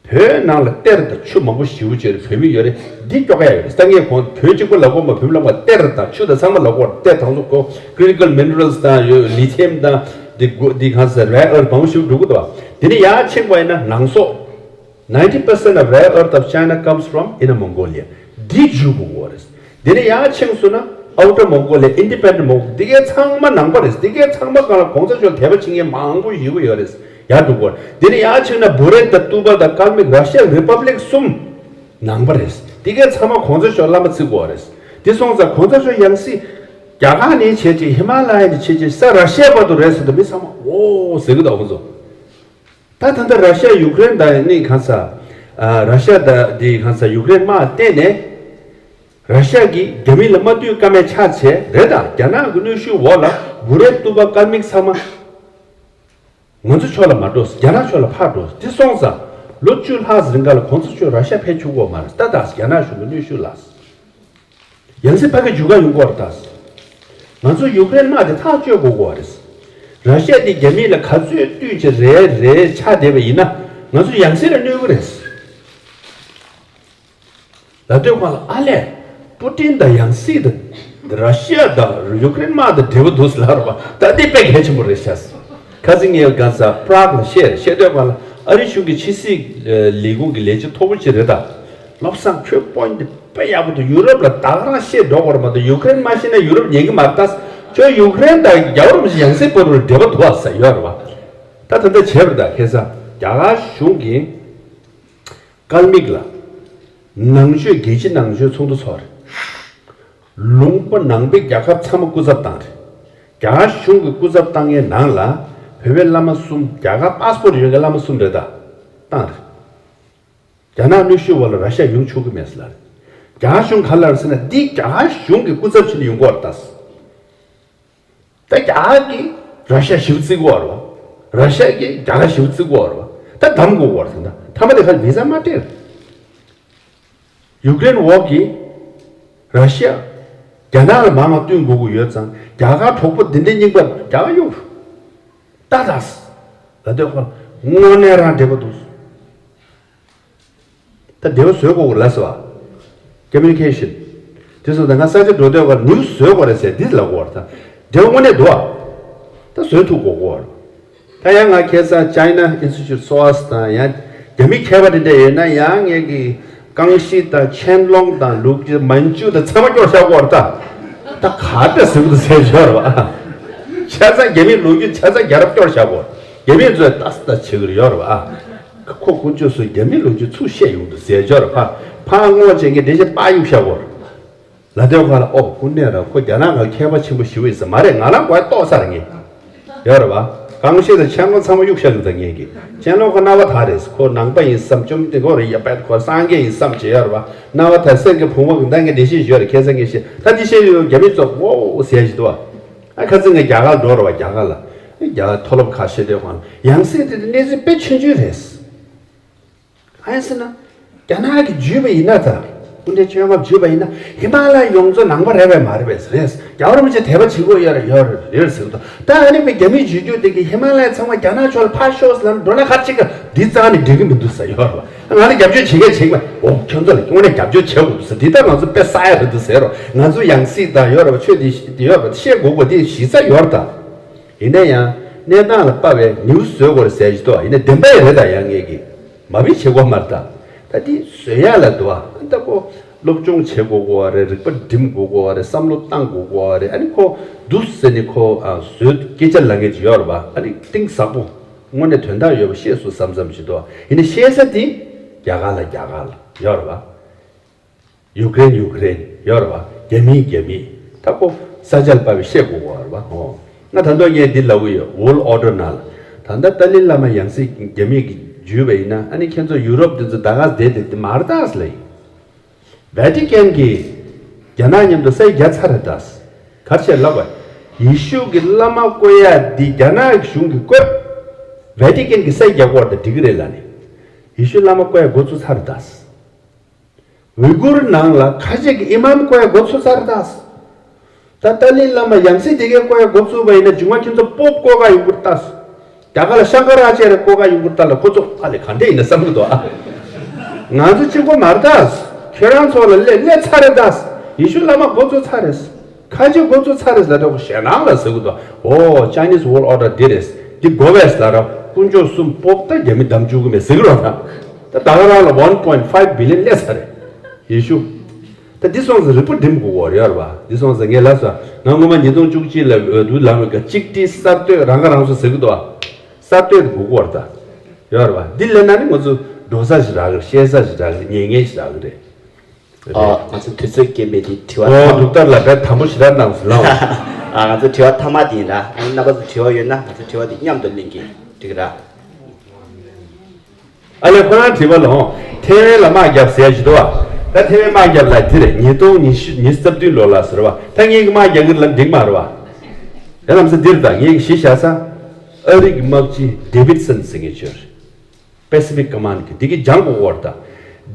བོད་ནང་ལ་གཏེར་དང་ཆུ་མང་པོ་ཞེ་པོ་ཅིག་ཡོད་རེད། བོད་མི་ཡོད་རེད། འདི་སྐྱོག་ཡ་ཡོད་རེད། ད་ངས་གོང་བོད་གཅིག་པུ་ལབ་དགོས་མ། བོད་མི་ལབ་མ། གཏེར་དང་ཆུ་དང་ཚང་མ་ལབ་དགོས། གཏེར་དང་ཚོ་ཁོ་critical minerals དང་ཡོད། ལི་ཐི་ཡམ་དང་འདི་གོ་འདི་གང་ཟེར་རེར་ཨར་མང་པོ་ཞེ་པོ་འགྲོ་གི་འདུག་བ། འདི་ནས་ཡར་ཕྱིན་པ་ཡིན་ན་ནང་སོག Ninety percent of rare earth of China comes from Inner Mongolia. འདི་འཇུས་དགོས་ཀྱི་ཡོད་རེད། འདི་ནས་ཡར་ཕྱིན་སོང་ན་Outer Mongolia, Independent Mongolia འདི་གའི་ཚང་མ་ནང་པ་རེད། འདི་གའི་ཚང་མ་སྒང་ལ་གོང་ས་མཆོག་དད་པ་བྱེད་མཁན་མང་པོ་ཞིག་ཡོད་རེད། ཡར་འགྲོ་དགོས་རེད། འདི་ནས་ཡར་ཕྱིན་ན་བྷུ་རེན་དང་ཏུ་པ་དང་ཀལ་མིག་Russia Republic གསུམ་ནང་པ་རེད། འདི་གའི་ཚང་མ་གོང་ས་མཆོག་བླ་མ་བརྩི་དགོས་རེད། འདི་སོང་ཙང་གོང་ས་མཆོག་ཡང་སྲིད་རྒྱ་གར་ནས་བྱས་ཏེ་ཧི་མ་ལ་ཡ་ནས་བྱས་ཏེ་ས་ར་ཤི་ཡ་བར་དུ་རེད་ཟེར་དུས་མི་ཚང་མ་ཨོ་ཟེར་གི་འདུག་ཁོང་ཚོ། ད་ད་ལྟ་ར་ཤི་ཡ་ཡུ་ཀེ་རེན་དང་ནི་གང་ས། ཨ་ར་ཤི་ཡ་དང་དེ་གང་ས་ཡུ་ཀེ་རེན་དམག་གཏད་ནས། ར་ཤི་ཡ་གིས་རྒྱ་མི་ལ་མ་བསྟུན་ཀ་མེད་ཆགས་བྱས་རེད། ད་རྒྱ་ནག་གི་གནོན་ཤུགས་འོག་ལ་བྷུ་རེན་ཏུ་པ་ཀལ་མིག་ཚང་མ་ང་ཚོ་ཕྱོགས་ལ་མ་འགྲོ། རྒྱ་ནག་ཕྱོགས་ལ་ཕར་འགྲོ། དེ་སོང་ཙང་ལོ་བཅུ་ལྷག་ཙམ་རིང་ག་ལ་གོང་ས་མཆོག་ར་ཤི་ཡ་ཕེབས་ཆོག་གི་ཡོད་མ་རེད། ད་ད་རྒྱ་ནག་གཞུང་གི་གནོན་ཤུགས་ལ། ཡང་སྲིད་ཕ་གི་འཇུ་ག་ཡོང་གི་ཡོད་རེད་ད། ང་ཚོ་ཡུ་ཀེ་རེན་དམག་དེ་ཐག་གཅོད་དགོས་ཀྱི་ཡོད་རེད། ར་ཤི་ཡ་དེ་རྒྱ་མི་ལ་ག་ཚོད་བསྟུན་བྱས་རེད་རེད་ཆགས་བསྡད་པ་ཡིན་ན་ང་ཚོ་ཡང་སྲིད་ལ་གནོད་ཀྱི་རེད། ལབ་དུས་སྒང་ལ་ཨ་ལས། པུ་ཏིན་དང་ཡང་སྲིད་དང་། ར་ཤི་ཡ་དང་ཡུ་ཀེ་རེན་དམག་དང་འབྲེལ་བ་འདུག་ཟེར་ལབ་རེད་པ། ད་འདི་དཔེ་གལ་ཆེན་པོ་རེད་ཤག་ཁ་སང་ངས་གང་ས་པྲག་ལ་བཤད་རེད། བཤད་དུས་སྒང་ལ་ཨ་རི་གཞུང་གི་ཕྱི་སྲིད་ལས་ཁུངས་ཀྱི་ལས་བྱེད་མཐོ་པོ་ཅིག་རེད་ད། བློ་བཟང་ཁྱོད་པོ་ཡིན་དེ་དཔེ་ཡག་པོ་འདུག་ཡུ་རོབ་ལ་ད་ག་རང་བཤད་འགྲོ་དགོས་རེད་མ་གཏོགས་ཡུ་ཀེ་རེན་མ་ཤེས་ན་ཡུ་རོབ་ཉན་གི་མ་རེད་ད། ཁྱོད་ཡུ་ཀེ་རེན་དང་རྒྱལ་བ་རིན་པོ་ཆེ་ཡང་སྲིད་བར་དུ་འབྲེལ་བ་འདུག་ཨ་ཟེར་ཡོད་རེད་པ། ད་ད་ལྟ་བྱས་པ་རེད་ད། ཁ་སང་རྒྱ་གར་གཞུང་གིས། ཀལ་མིག་ལ། ནང་ཆོས་རྒྱལ་སྤྱི་ནང་ཆོས་ཚོགས་འདུ་ཚོགས་རེད། ལུང་པ་ནང་པའི་རྒྱལ་ཁབ་ཚང་མ་སྐུ་ཚབ་བཏང་རེད། རྒྱ་གར་གཞུང་གི་སྐུ་ཚབ་བཏང་མཁན་ནང་ལ་བོད་པའི་བླ་མ་གསུམ། རྒྱ་གར་པ་སི་པོར་ཡོད་མཁན་བླ་མ་གསུམ་རེད་ད། བཏང་རེད། རྒྱ་ནག་གནོན་ཤུགས་འོག་ལ་ར་ཤ་ཡ་ཡོང་ཆོག་གི་མེད་ཟེར་ལབ་རེད། རྒྱ་གར་གཞུང་ག་ལབ་རེད་ཟེར་ན་འདི་རྒྱ་གར་གཞུང་གི་སྐུ་ཚབ་བྱས་ནས་ཡོང་གི་ཡོད་རེད་ད། ད་རྒྱ་གར་གྱིས་ར་ཤ་ཡ་ཞེ་པོ་བརྩི་གི་ཡོད་རེད་བ། ར་ཤ་ཡ་གིས་རྒྱ་གར་ཞེ་པོ་བརྩི་གི་ཡོད་རེད་བ། ད་གདམ་དགོས་ཀྱི་ཡོད་རེད་ད། མཐའ་མ་དེ་ག་བི་ཟ་མ་སྤྲད། ཡུཀ་རེན་འོག་གི་ར་ཤ་ཡ་རྒྱ་ནག་ལ་མང་བ་བསྟུན་དགོས་ཀྱི་ཡོད་ཙང་རྒྱ་གར་གྲོགས་པོ་འདི་འདྲའི་རྙིང་པ་རྒྱ་གར་གཡུག་ད་ད་ལ་དོད་ཁོ་དངོས་གནས་རང་འབྲེལ་བ་འདུག་ད་འབྲེལ་བ་བཟོས་དགོས་ལ་ཟེར་བ། ཀོ་མུ་ནི་ཀེ་ཤན། དེ་སོང་ཙང་ང་ས་ཆ་འགྲོ་དུས་སྐབས་ནིའུ་སི་བཟོས་དགོས་རེད་ཟེར་འདི་ལབ་དགོས་རེད་ད། འབྲེལ་བ་དངོས་གནས་འདུག་ཨ། ད་བཟོས་ཐུབ་དགོས་ཀྱི་ཡོད་རེད། ད་ཡང་ང་ཁ་སང་China Institute སོ་ཨ་སི་དང་ཡང་རྒྱ་མི་མཁས་པ་དེ་འདྲ་ཡོད་ན་ཡང་ངས་ཀྱི་ ཀང་ཤི་དང་ཆན་ལོང་དང་ལུག་ཅི་མན་ཇུ་དང་ཚང་མ་སྐྱོར་བཞག་གོ་ར་ད། ད་ག་ད་ཟེར་གི་འདུག་ཟེར་ཞོར་བ། ཆ་ཚང་རྒྱ་མིའི་ལོ་རྒྱུས་ཆ་ཚང་རྒྱལ་རབས་སྐྱོར་བཞག་གོ། རྒྱ་མིའི་ཚོས་ཏག་ཏག་བྱེད་ཀྱི་རེད་ཡོད་རེད་བ། ཁོ་དཀོན་མཆོག་གསུམ་རྒྱ་མིའི་ལོ་རྒྱུས་ཚུར་བཤད་ཡོང་འདུག་ཟེར་ཞོར་བ། ཕ་ངོ་བྱེད་མཁན་འདྲེ་ཞིག་པ་གཡུག་བཞག་གོ། ལ་དོན་ཁ་ལ་ཨོ་ཀུན་ནས་ར་ཁོ་རྒྱ་ནག་ག་མཁས་པ་ཆེན་པོ་ཞིག་ཡིན་ས་མ་རེད། ང་རང་གོ་ཡ་ཏོག་ས་རེད་ངས། ཡོད་རེད་བ། གང་ཤེས་དང་ཆན་ལོང་ཚང་མ་གཡུག་ཤ་གི་ད་ངས་གི། ཆན་ལོང་ཁོ་སྣང་བ་ད་རེད། ཁོ་ནང་པ་ཡིན་བསམ་བཅོམ་ལྡན་ཁོ་རེད་ཡ་པད་ཁོ་སངས་རྒྱས་ཡིན་བསམ་བྱས་ཡོད་རེད་བ། སྣང་བ་ད་གསེར་གྱི་བུང་བ་གི་ད་ངས་འགྲེལ་བཤད་ཞུ་ཡོད་རེད། ཁ་སང་ངས་བཤད་ད་འདི་བཤད་ཡོད་རྒྱ་མི་ཚོ་ཨོ་ཟེར་ཞིག་འདུག་བ། ཨ་ཁ་ཚིག་ངས་རྒྱ་གར་འགྲོ་རེད་བ། རྒྱ་གར་ལ། རྒྱ་གར་མཐོ་སློབ་ཁ་ཤས་དེ་ཁོང་ཡང་སྲིད་དེ་གནས་ཚུལ་དཔེ་ཆུང་ཆུང་རེད། གང་ཡིན་ཟེར་ན། རྒྱ་ནག་གིས་བརྒྱུད་པ་ཡིན་ན་ད། སྐུ་ཕྲེང་བཅོ་ལྔ་བརྒྱུད་པ་ཡིན་ན་ཧི་མ་ལ་ཡ་ཡོངས་རྫོགས་ནང་པ་རེད་པས་མ་རེད་པས་རེད། རྒྱལ་བ་རིན་པོ་ཆེ་དད་པ་བྱེད་དགོས་ཡོད་རེད་ཡོད་རེད་ཟེར་གི་འདུག་ད་ཨ་ནི་པའི་རྒྱ་མིའི་ཇུས་འགྱུར་དེ་གིས་ཧི་མ་ལ་ཡ་ཚང་མ་རྒྱ་ནག་ཕྱོགས་ལ་ཕར་ཤོག་ཟེར་ལབ་འགྲོ་ན་ག་ཅིག་ག་འདི་རྩ་ནས་འགྲིག་གི་མི་འདུག་ཟེར་ཡོད་རེད་བ། ང་ལ་རྒྱབ་སྐྱོར་བྱེད་མཁན་བྱེད་མ། འོ་ཁྱོད་ཚོ་ལ་དངོས་གནས་རྒྱབ་སྐྱོར་བྱེད་དགོས་འདུག་ཟེར། འདི་ལྟར་ང་ཚོ་དཔེ་བསགས་ཡ་རེད་འདུག་ཟེར་རོ། ང་ཚོ་ཡང་སྲིད་དང་ཡོད་རེད་བ། ཆོས་འདི་ཤེས་འདི་ཡོད་རེད་བ། ཤེས་དགོས་དགོས་འདི་གཞི་རྩ་ཡོད་རེད་ད། ཡིན་ན་ཡང་གནས་སྟངས་ལ་དཔག་པའི་ནེའུ་སི་བཟོ་དགོས་རེད་ཟེར་གྱི་འདུག་ཡིན་ན་བདེན་པ་ཡི་རེད་ད་ཡང་ངེད་ཀྱིས་མ་བི་བྱེད་དགོས་མ་རེད་ད། ད་འདི་བཟོ་ཡ་ལ་འདུག་ཨ། ད་ཁོ་སློབ་སྦྱོང་བྱེད་དགོས་དགོས་བ་རེད། རིག་པ་སྒྲིམ་དགོས་དགོས་བ་རེད། བསམ་བློ་བཏང་དགོས་དགོས་བ་རེད། ཨ་ནི་ཁོ་འདུག་ཟེར་ནི་ཁོ་ཨ་བཟོས་སྐད་ཆ་ལབ་མཁན་ཅིག་ཡོད་རེད་པ། ཨ་ནི་གཏིང་ཟབ་པོ་དངོས་གནས་དོན་དག་ཡོད་པ་ཤེས་སོང་བསམ་བསམ་ཞིག་འདུག་ཡིན་ན་ཤེས་ས་དེ་རྒྱ་གར་ལ་རྒྱ་གར་ལ་ཡོད་རེད་པ། ཡུ་ཀེ་རེན་ཡུ་ཀེ་རེན་ཡོད་རེད་བ། རྒྱ་མི་རྒྱ་མི། ད་ཁོ་ས་ཆ་ལ་དཔག་པའི་བཤད་དགོས་གོ་རེད་བ། ཨོ། ང་ད་དུང་ངས་འདི་ལབ་གི་ཡོད། World Order ནང་ལ། ད་ལྟ་ཏཱ་ལའི་བླ་མ་ཡང་སྲིད་རྒྱ་མི་གི་བརྒྱུད་པ་ཡིན་ན་ཨ་ནི་ཁྱེད་ཚོ་ཡུ་རོབ་དེ་ཚོ་ད་ག་བསྡད་དེ་དེ་མ་རེད་ད་ཟེར་ལབ་ཡིན། ཝེ་ཏི་ཀན་གྱིས་རྒྱ་ནག་མཉམ་དུ་ས་ཡིག་བརྒྱབ་ཚར་རེད་ད། ག་རེ་བྱས་ལབ་པ། ཡེ་ཤུ་གི་བླ་མ་བསྐོ་ཡ་འདི་རྒྱ་ནག་གཞུང་གིས་བསྐོས། ཝེ་ཏི་ཀན་གྱིས་ས་ཡིག་བརྒྱབ་དགོས་རེད་ད་འགྲིག་གི་རེད་ལབ་ནས། ཡེ་ཤུ་བླ་མ་བསྐོ་ཡ་འགོ་བཙུགས་ཚར་རེད་ད། ཝི་གུར་ནང་ལ་ཁ་ཆེ་གི་ཨི་མམ་བསྐོ་ཡ་འགོ་ཚུགས་ཚར་ད། ད་ཏཱ་ལའི་བླ་མ་ཡང་སྲིད་དེ་གའི་བསྐོ་ཡ་འགོ་ཚུགས་པ་ཡིན་ན་མཇུག་མ་ཁྱེད་ཚོ་པོབ་བསྐོ་ག་ཡོང་གི་རེད་ད། རྒྱ་གར་ལ་ཤང་ཀ་ར་ཨ་ཅརྱ་བསྐོ་ག་ཡོང་གི་རེད་ད་ལ། ཁོ་ཚོ་ཨ་ལས་ག་འདྲ་ཡིན་ན་བསམ་གི་འདུག་ཨ། ང་ཚོ་གཅིག་པོ་མ་རེད་ད། ཁྱེད་རང་ཚོ་ལ་སླེབས་སླེབས་ཚར་རེད་ད། ཡེ་ཤུ་བླ་མ་འགོ་ཚུགས་ཚར་རེད། ཁ་ཆེ་འགོ་བཙུགས་ཚར་རེད་ལབ་དུས་ཞེད་སྣང་ལ་ཟེར་གི་འདུག་ཨོ་Chinese World Order འདི་རེད། འདི་དགོས་པས་ལབ་ར་དཀོན་མཆོག་གསུམ་པོབ་ད་རྒྱ་མི་བདམས་བཅུག་གི་མེད་ཟེར་གི་རོ་ད། ད་ད་ག་རང་ལ་one point five billion སླེབས་ཚར་རེད། ཡེ་ཤུ། ད་འདི་སོང་ཙང་རིག་པ་སྒྲིམ་དགོས་གོ་རེད་ཡོད་རེད་པ། འདི་སོང་ཙང་ངས་ལབ་སོང་། ང་སྔོན་མ་ཉིས་སྟོང་བཅུ་གཅིག་ལ་འོས་བསྡུ་ལངས་པའི་སྐབས་གཅིག་སྒྲིལ་གསར་གཏོད་རང་ཁ་རང་གསོ་ཟེར་གི་འདུག་ཨ། གསར་གཏོད་དགོས་གོ་རེད་ད། ཡོད་རེད་པ། འདི་ལས་ན་ནི་ང་ཚོ་འགྲོ་ས་ཞིག་རག་གི་རེད། བཤད་ས་ཞིག་རག་གི་རེད། ཉན་མཁན་ཞིག་རག་གི་རེད། ཨ། ང་ཚོ་དུས་ཚོད་རྐྱེན་པས་འདི་དྲི་བ། ཨོ། ཐམ། འདུག་ལྟར་ལ་བས་དམ་པོ་ཞེ་དྲག་གནང་སོང་ལགས། ཨ། ང་ཚོ་དྲི་བ་མཐའ་མ་དེ་ཡིན་ར། ཨ་ནི་རྣམ་པ་ཚོ་དྲི་བ་ཡོད་ན་ང་ཚོ་དྲི་བ་དེ་མཉམ་དུ་གླེང་གི་འགྲིག་ར། ཨ་ལས་ཁོ་རང་དྲི་བ་ལ་འོང་། ཐེ་ཝན་ལ་དམག་བརྒྱབ་ཟེར་ཞིག་འདུག་བ། ད་ཐེ་ཝན་དམག་བརྒྱབ་ལ་དེ་རེད། ཉིས་སྟོང་ཉི་ཤུ་ཉི་ཤུ་རྩ་བདུན་ལོ་ལ་ཟེར་བ། ད་ངེད་ཀྱི་དམག་རྒྱག་གི་ལ་འགྲིག་མ་རེད་བ། ད་ལམ་སེང་འདིར་ད་ངེད་ཀྱི་གཞི་བཞག་ས། ཨ་རི་གི་དམག་སྤྱི་Davidson ཟེར་མཁན་ཅིག་ཡོད་རེད། Pacific Command གི་འདི་གི་སྦྱང་དགོས་ཀྱི་ཡོད་རེད་ད།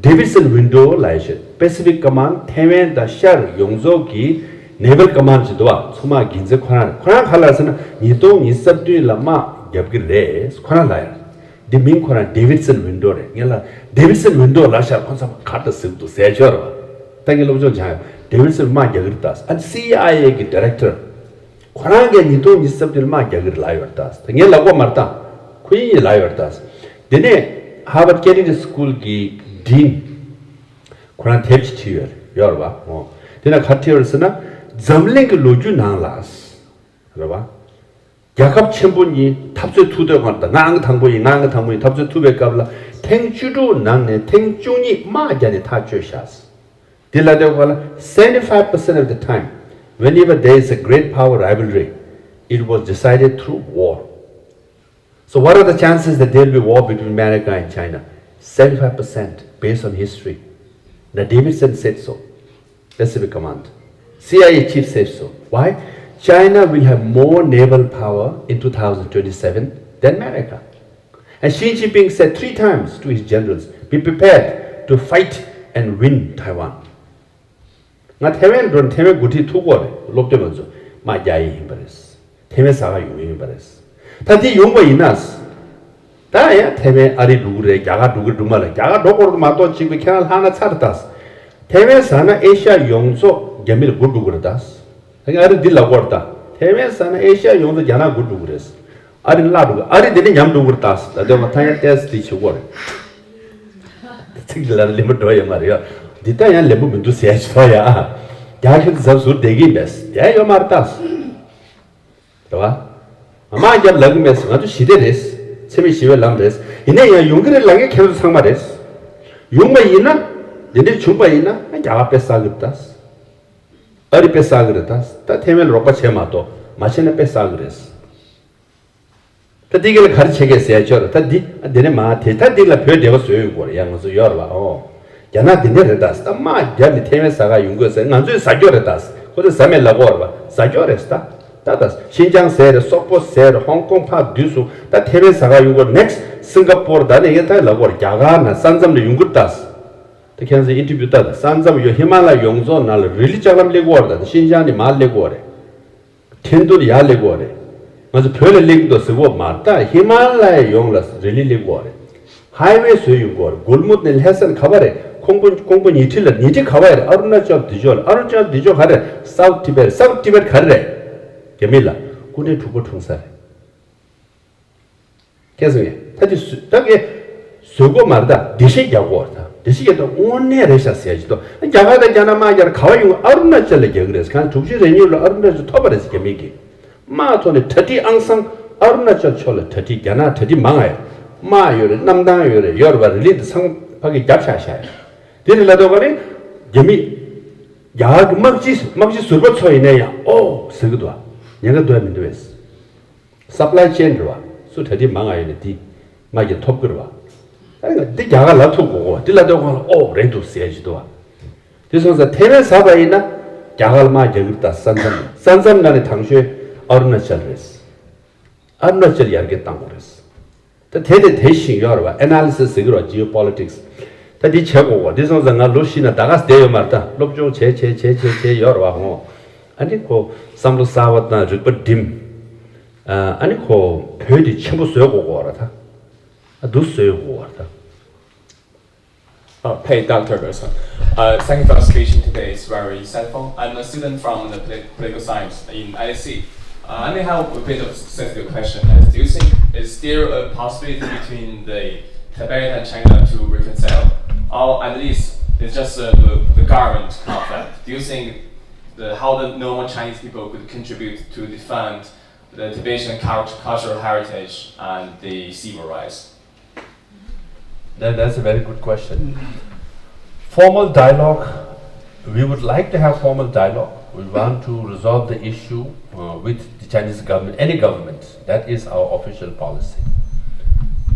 Davidson Window ལབ་ཡ་ཞིག Pacific Command ཐེ་ཝན་དང་ཤར་ཡོངས་རྫོགས་ཀྱི་Naval Command ཅིག་འདུག་བ། མཚོ་དམག་འགན་འཛིན་ཁོ་རང་རེད། ཁོ་རང་ག་ལ་ཟེར་ན་ཉིས་སྟོང་ཉི་ཤུ་རྩ་བདུན་ལ་དམག་རྒྱབ་ཀྱི་རེད་ཁོ་རང་ལབ་ཡ། འདི་མིང་ཁོ་རང་Davidson Window རེད། ངས་ལ་Davidson Window ལབ་ཤག་ཁོ་ཚང་མ་ག་རེ་ཟེར་གི་འདུག་ཟེར་ཆོག་རེད་བ། ད་ངས་སློབ་སྦྱོང་སྦྱང་ཡ། Davidson དམག་རྒྱག་གི་རེད་ད། ཨ་ནི་སི་ཨའི་ཨེ་གི་Director ཁོ་རང་གིས་ཉིས་སྟོང་ཉི་ཤུ་རྩ་བདུན་ལ་དམག་རྒྱག་གི་རེད་ལབ་ཡོད་རེད་ད། ད་ངས་ལབ་དགོས་མ་རེད་ད། ཁོ་ཡིན་ཡིན་ལབ་ཡོད་རེད་ད། དེ་ནས་Harvard Kennedy School གི་Dean ཁོ་རང་དེབ་ཅིག་བྲིས་ཡོད་རེད། ཡོད་རེད་བ། འོ། དེ་ན་ག་རེ་བྲིས་ཡོད་རེད་ཟེར་ན། འཛམ་གླིང་གི་ལོ་རྒྱུས་ནང་ལ། རེད་བ། རྒྱལ་ཁབ་ཆེན་པོ་གཉིས་འཐབ་རྩོད་ཐུག་དུས་སྒང་དང་། ང་ཨང་དང་པོ་ཡིན། ང་ཨང་དང་པོ་ཡིན། འཐབ་རྩོད་ཐུག་པའི་སྐབས་ལ་ཐེངས་བཅུ་དྲུག་ནང་ནས་ཐེངས་བཅུ་གཉིས་དམག་རྒྱག་ནས་ཐག་གཅོད་བཞག་འདི་ལ་དེ་བ་ལ་seventy five percent of the time, whenever there is a great power rivalry, it was decided through war. So what are the chances that there will be war between America and China? Seventy five percent based on history. Now Davidson said so. Pacific Command. C I A chief said so. Why? China will have more naval power in two thousand twenty-seven than America. And Xi Jinping said three times to his generals, be prepared to fight and win Taiwan. ང་ཐེ་ཝན་འགྲོ་ན་ཐེ་ཝན་འགོ་ཁྲིད་ཐུག་གོ་རེད། སློབ་སྟོན་པ་ཚོ་དམག་རྒྱག་ཡས་ཡིན་པ་རེད། ཐེ་ཝན་ཟ་ག་ཡོང་ཡས་ཡིན་པ་རེད། ད་དེ་ཡོང་བ་ཡིན་ན། ད་ཡང་ཐེ་ཝན་ཨ་རི་འགྲོ་གི་རེད། རྒྱ་གར་འགྲོ་གི་འགྲོ་མ་ལ། རྒྱ་གར་འགྲོ་དགོས་རེད་མ་གཏོགས་གཅིག་པུ་ཁྱེད་རང་ལྷག་ན་ཚར་ད། ཐེ་ཝན་ཟ་ན་ཨེ་ཤ་ཡ་ཡོངས་རྫོགས་རྒྱ་མི་ལ་མགོ་འགྲོ་གི་རེད་ད། ད་ཨ་རི་འདི་ལབ་གོ་རེད་ད། ཐེ་ཝན་ཟ་ན་ཨེ་ཤ་ཡ་ཡོངས་རྫོགས་རྒྱ་ནག་མགོ་འགྲོ་གི་རེད། ཨ་རི་བརླག་འགྲོ་གི། ཨ་རི་དེ་ནས་ཉམས་འགྲོ་གི་རེད་ད། ད་དེ་མ་ཐ་ཡང་ཏེས་དེ་བྱེད་གོ་རེད། ཚིག་ལ་ལེན་པ་འགྲོ་ཡོད་མ་རེད་ཡ། འདི་ལྟ་ཡང་ལེན་པ་མི་འདུག་ཟེར་ཞིག་ཐོག་ཡ། རྒྱ་ཁྱོད་ཚོ་གཟབ་ཟུར་བསྡད་ཀྱིན་པས་དེ་ཡོད་མ་རེད་ད། རེད་བ། མ་མང་རྒྱབ་ལབ་ཀྱི་མེད། ང་ཚོ་ཞི་བདེ་རེད། འཚེ་མེད་ཞི་བའི་ལམ་རེད། ཡིན་ན་ཡང་ཡོང་གི་རེད་ལབ་མཁན་ཁྱེད་ཚོ་ཚང་མ་རེད། ཡོང་བ་ཡིན་ན། འདི་འདྲས་བྱུང་བ་ཡིན་ན་རྒྱ་གར་དཔེ་བསགས་ཀྱི་རེད་ད། ཨ་རི་དཔེ་བསགས་ཀྱི་རེད་ད། ད་ཐའེ་ཝན་རོགས་པ་བྱས་མ་གཏོགས་མ་བྱས་ན་དཔེ་བསགས་ཀྱི་རེད། ད་འདི་ག་ལ་ག་རེ་བྱེད་མཁན་ཟེར་ཡ་ཆོག་རེད་ད། འདི་འདི་ནས་མ་དེ་ད་འདི་ལ་བོད་འབྲེལ་བ་བཟོས་ཡོང་གི་རེད་ཡ། ང་ཚོ་ཡོད་རེད་བ། ཨོ། རྒྱ་ནག་འདི་འདྲ་རེད་ད། ད་དམག་བརྒྱབ་ནས་ཐའེ་ཝན་ཟ་ག་ཡོང་གི་ཟེར། ང་ཚོས་ཟ་རྒྱུ་རེད་ད། ཁོ་ཚོས་ཟ་མེད་ལབ་ཀྱི་ཡོད་རེད་བ། ཟ་རྒྱུ་རེད་ད། ད་ད་ཤིན་ཅང་ཟེར་རེད། སོག་པོ་ཟེར་རེད། ཧོང་ཀོང་ཕར་བསྡུས་སོང་། ད་ཐའེ་ཝན་ཟ་ག་ཡོང་གི་ཡོད་རེད། ནེག་སི་སིང་ག་པོར། ད་ནས་ངས་ད་ལབ་ཀྱི་ཡོད་རེད། རྒྱ་གར་ནས་ས་མཚམས་ནས་ཡོང་གི་རེད་ད། ད་ཁྱེད་ཚོས་ཨིན་ཊར་བིའུ་ལྟ་དང་། ས་མཚམས་ཡོད། ཧི་མ་ལ་ཡ་ཡོངས་རྫོགས་ནང་ལ་རི་ལི་ལྕགས་ལམ་སླེབས་ཀྱི་ཡོད་རེད་ད། ཤིན་ཅང་ནས་མར་སླེབས་ཀྱི་ཡོད་རེད། ཁྲིན་ཏུར་ཡར་སླེབས་ཀྱི་ཡོད་རེད། ང་ཚོ་བོད་ལ་སླེབས་ཀྱི་འདུག་ཟེར་གྱི་ཡོད་མ་རེད་ད། ཧི་མ་ལ་ཡ་ཡོངས་ལ་རི་ལི་སླེབས་ཀྱི་ཡོད་རེད། ཧའི་ཝེ་བཟོས་ཡོང་གི་ཡོད་རེད། གུལ་མུག་ནས་ལྷ་ས་ནས་ག་པར་རེད། ཀོང་པོ་ཀོང་པོ་ཉེ་འཁྲིས་ལ། ཉེ་འཁྲིས་ག་པར་རེད། ཨ་རུ་ན་ཅལ་འདི་ཕྱོགས་ལ། ཨ་རུ་ན་ཅལ་འདི་ཕྱོགས་ག་རེ་རེད། སའུ་ཐི་བེད། སའུ་ཐི་བེད་ག་རེ་རེད། རྒྱ་མི་ལ་སྐུ་ཕྲེང་དྲུག་པ་འཁྲུངས་ས་རེད། ཁྱེད་ཚོས་ད་དེ་བཟོ་ད་གས་བཟོ་གི་ཡོད་མ་རེད་ད། འགྲེལ་བཤད་རྒྱག་གི་ཡོད་རེད་ད། འགྲེལ་བཤད་རྒྱག་དུས་དངོས་གནས་རེད་ཤག་ཟེར་ཡ་ཅིག་འདུག། རྒྱ་གར་དང་རྒྱ་ནག་དམག་རྒྱག་ག་པར་ཡོང་། ཨ་རུ་ན་ཅལ་ལ་རྒྱག་གི་རེད། གང་དྲུག་ཅུ་རེ་གཉིས་ལོ་ཨ་རུ་ན་ཅལ་ཐོབ་པ་རེད་ཟེར། རྒྱ་མི་གིས་དམག་ཐོག་ནས་གྲ་སྒྲིག་ཨང་སང་། ཨ་རུ་ན་ཅལ་ཕྱོགས་ལ་གྲ་སྒྲིག། རྒྱ་ནག་གྲ་སྒྲིག་མང་ང་ཡོད། དམག་ཡོད་རེད། གནམ་ཐང་ཡོད་རེད། ཡོད་རེད་བ། རི་ལི་དེ་ཚང་ཕ་གིར་བརྒྱབ་བཞག་བཞག་ཡོད། དེ་རེད་ལབ་དུས་ག་རེ། རྒྱ་མི་རྒྱ་གར་གྱི་དམག་སྤྱི་དམག་སྤྱི་ཟུར་པ་ཚོ་ཡིན་ན་ཡང་ཨོ་ཟེར་གྱི་འདུག་བ། ཉེན་ཁ་འདུག་མི་འདུག་བས། སབ་ལའི་ཅེན་རེད་བ། སུ་གྲ་སྒྲིག་མང་ང་ཡོད་ན་དེ་དམག་གིས་ཐོབ་ཀྱི་རེད་བ། ཨ་ནི་འདི་རྒྱ་གར་ལབ་ཐུབ་དགོས་གོ། འདི་ལབ་དུས་ཁོང་ལ་ཨོ་རེད་འདུག་ཟེར་གྱི་འདུག་བ། དེ་སོང་ཙང་ཐའེ་ཝན་ཟ་བ་ཡིན་ན་རྒྱ་གར་དམག་རྒྱག་གི་རེད་ད། ས་མཚམས་ནས། ས་མཚམས་ནང་ནས་དང་ཤོས་ཨ་རུ་ན་ཅལ་རེད། ཨ་རུ་ན་ཅལ་ཡར་རྒྱས་བཏང་དགོས་རེད། ད་དེ་དེ་དེ་བཞིན་ཡོད་རེད་བ། ཨེ་ན་ལི་སིས་ཟེར་གྱི་རེད་བ། ཇི་ཨོ་པོ་ལི་ཊིག་སི། ད་འདི་བྱེད་དགོས་གོ། འདི་སོང་ཙང་ང་ལོ་བཞི་ནས་ད་ག་ས་བསྡད་ཡོད་མ་རེད་ད། སློབ་སྦྱོང་བྱས་བྱས་བྱས་བྱས་བྱས་ཡོད་རེད་བ་ཧོ། ཨ་ནི་ཁོ་བསམ་བློ་གསར་བ་དང་རིག་པ་སྒྲིམ། ཨ་ནི་ཁོ་བོད་དེ་ཆེན་པོ་བཟོ་དགོས་གོ་རེད་ད། ཨ་འདུག་བཟོ་དགོས་རེད་ད། Oh, hey, Doctor Gerson. Uh, thank you for the speech today. It's very insightful. I'm a student from the polit- political science in I S C. Uh, I may have a bit of a sensitive question. Uh, do you think is there a possibility between the Tibet and China to reconcile, or at least it's just uh, the, the government conflict? Do you think the, how the normal Chinese people could contribute to defend the Tibetan cult- cultural heritage and the civil rights? That, that's a very good question. Formal dialogue, we would like to have formal dialogue. We want to resolve the issue uh, with the Chinese government, any government. That is our official policy.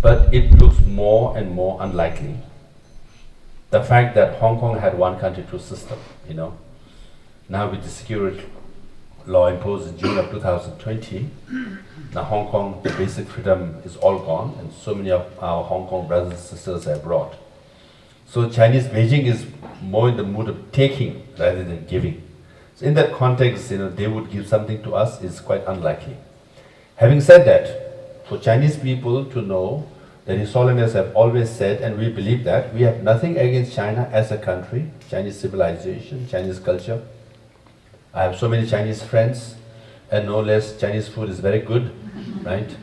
But it looks more and more unlikely. The fact that Hong Kong had one country, two system, you know, now with the security law imposed in June of two thousand twenty, now Hong Kong, the basic freedom is all gone, and so many of our Hong Kong brothers and sisters are abroad. So Chinese Beijing is more in the mood of taking rather than giving. So in that context, you know, they would give something to us is quite unlikely. Having said that, for Chinese people to know that His Holiness have always said, and we believe that, we have nothing against China as a country, Chinese civilization, Chinese culture. I have so many Chinese friends, and no less Chinese food is very good, right?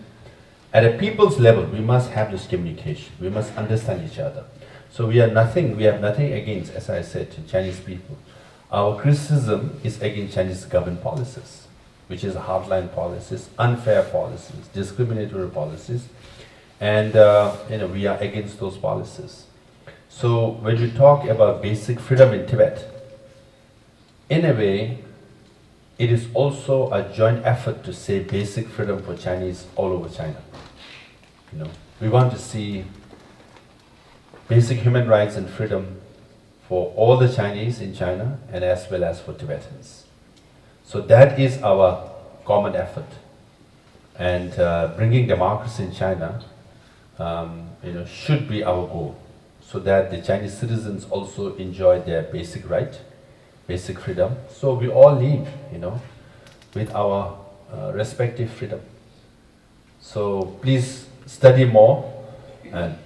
At a people's level, we must have this communication. We must understand each other. So we are nothing, we have nothing against, as I said, Chinese people. Our criticism is against Chinese government policies, which is hardline policies, unfair policies, discriminatory policies, and uh, you know, we are against those policies. So when we talk about basic freedom in Tibet, in a way, it is also a joint effort to say basic freedom for Chinese all over China. You know, we want to see basic human rights and freedom for all the Chinese in China and as well as for Tibetans. So that is our common effort. And uh, bringing democracy in China um, you know, should be our goal, so that the Chinese citizens also enjoy their basic right, basic freedom. So we all live, you know, with our uh, respective freedom. So please study more and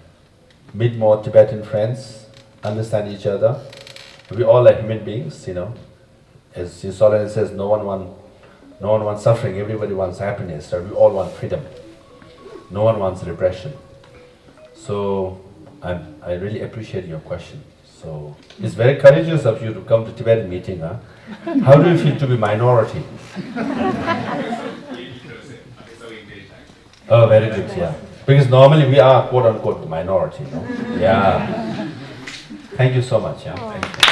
meet more Tibetan friends, understand each other. We all are human beings, you know. As His Holiness says, no one want, no one wants suffering. Everybody wants happiness. Right? We all want freedom. No one wants repression. So I'm, I really appreciate your question. So it's very courageous of you to come to Tibetan meeting, huh? How do you feel to be minority? Oh, very good, yeah. Because normally we are quote unquote the minority, no? Yeah. Thank you so much, yeah. Thank you.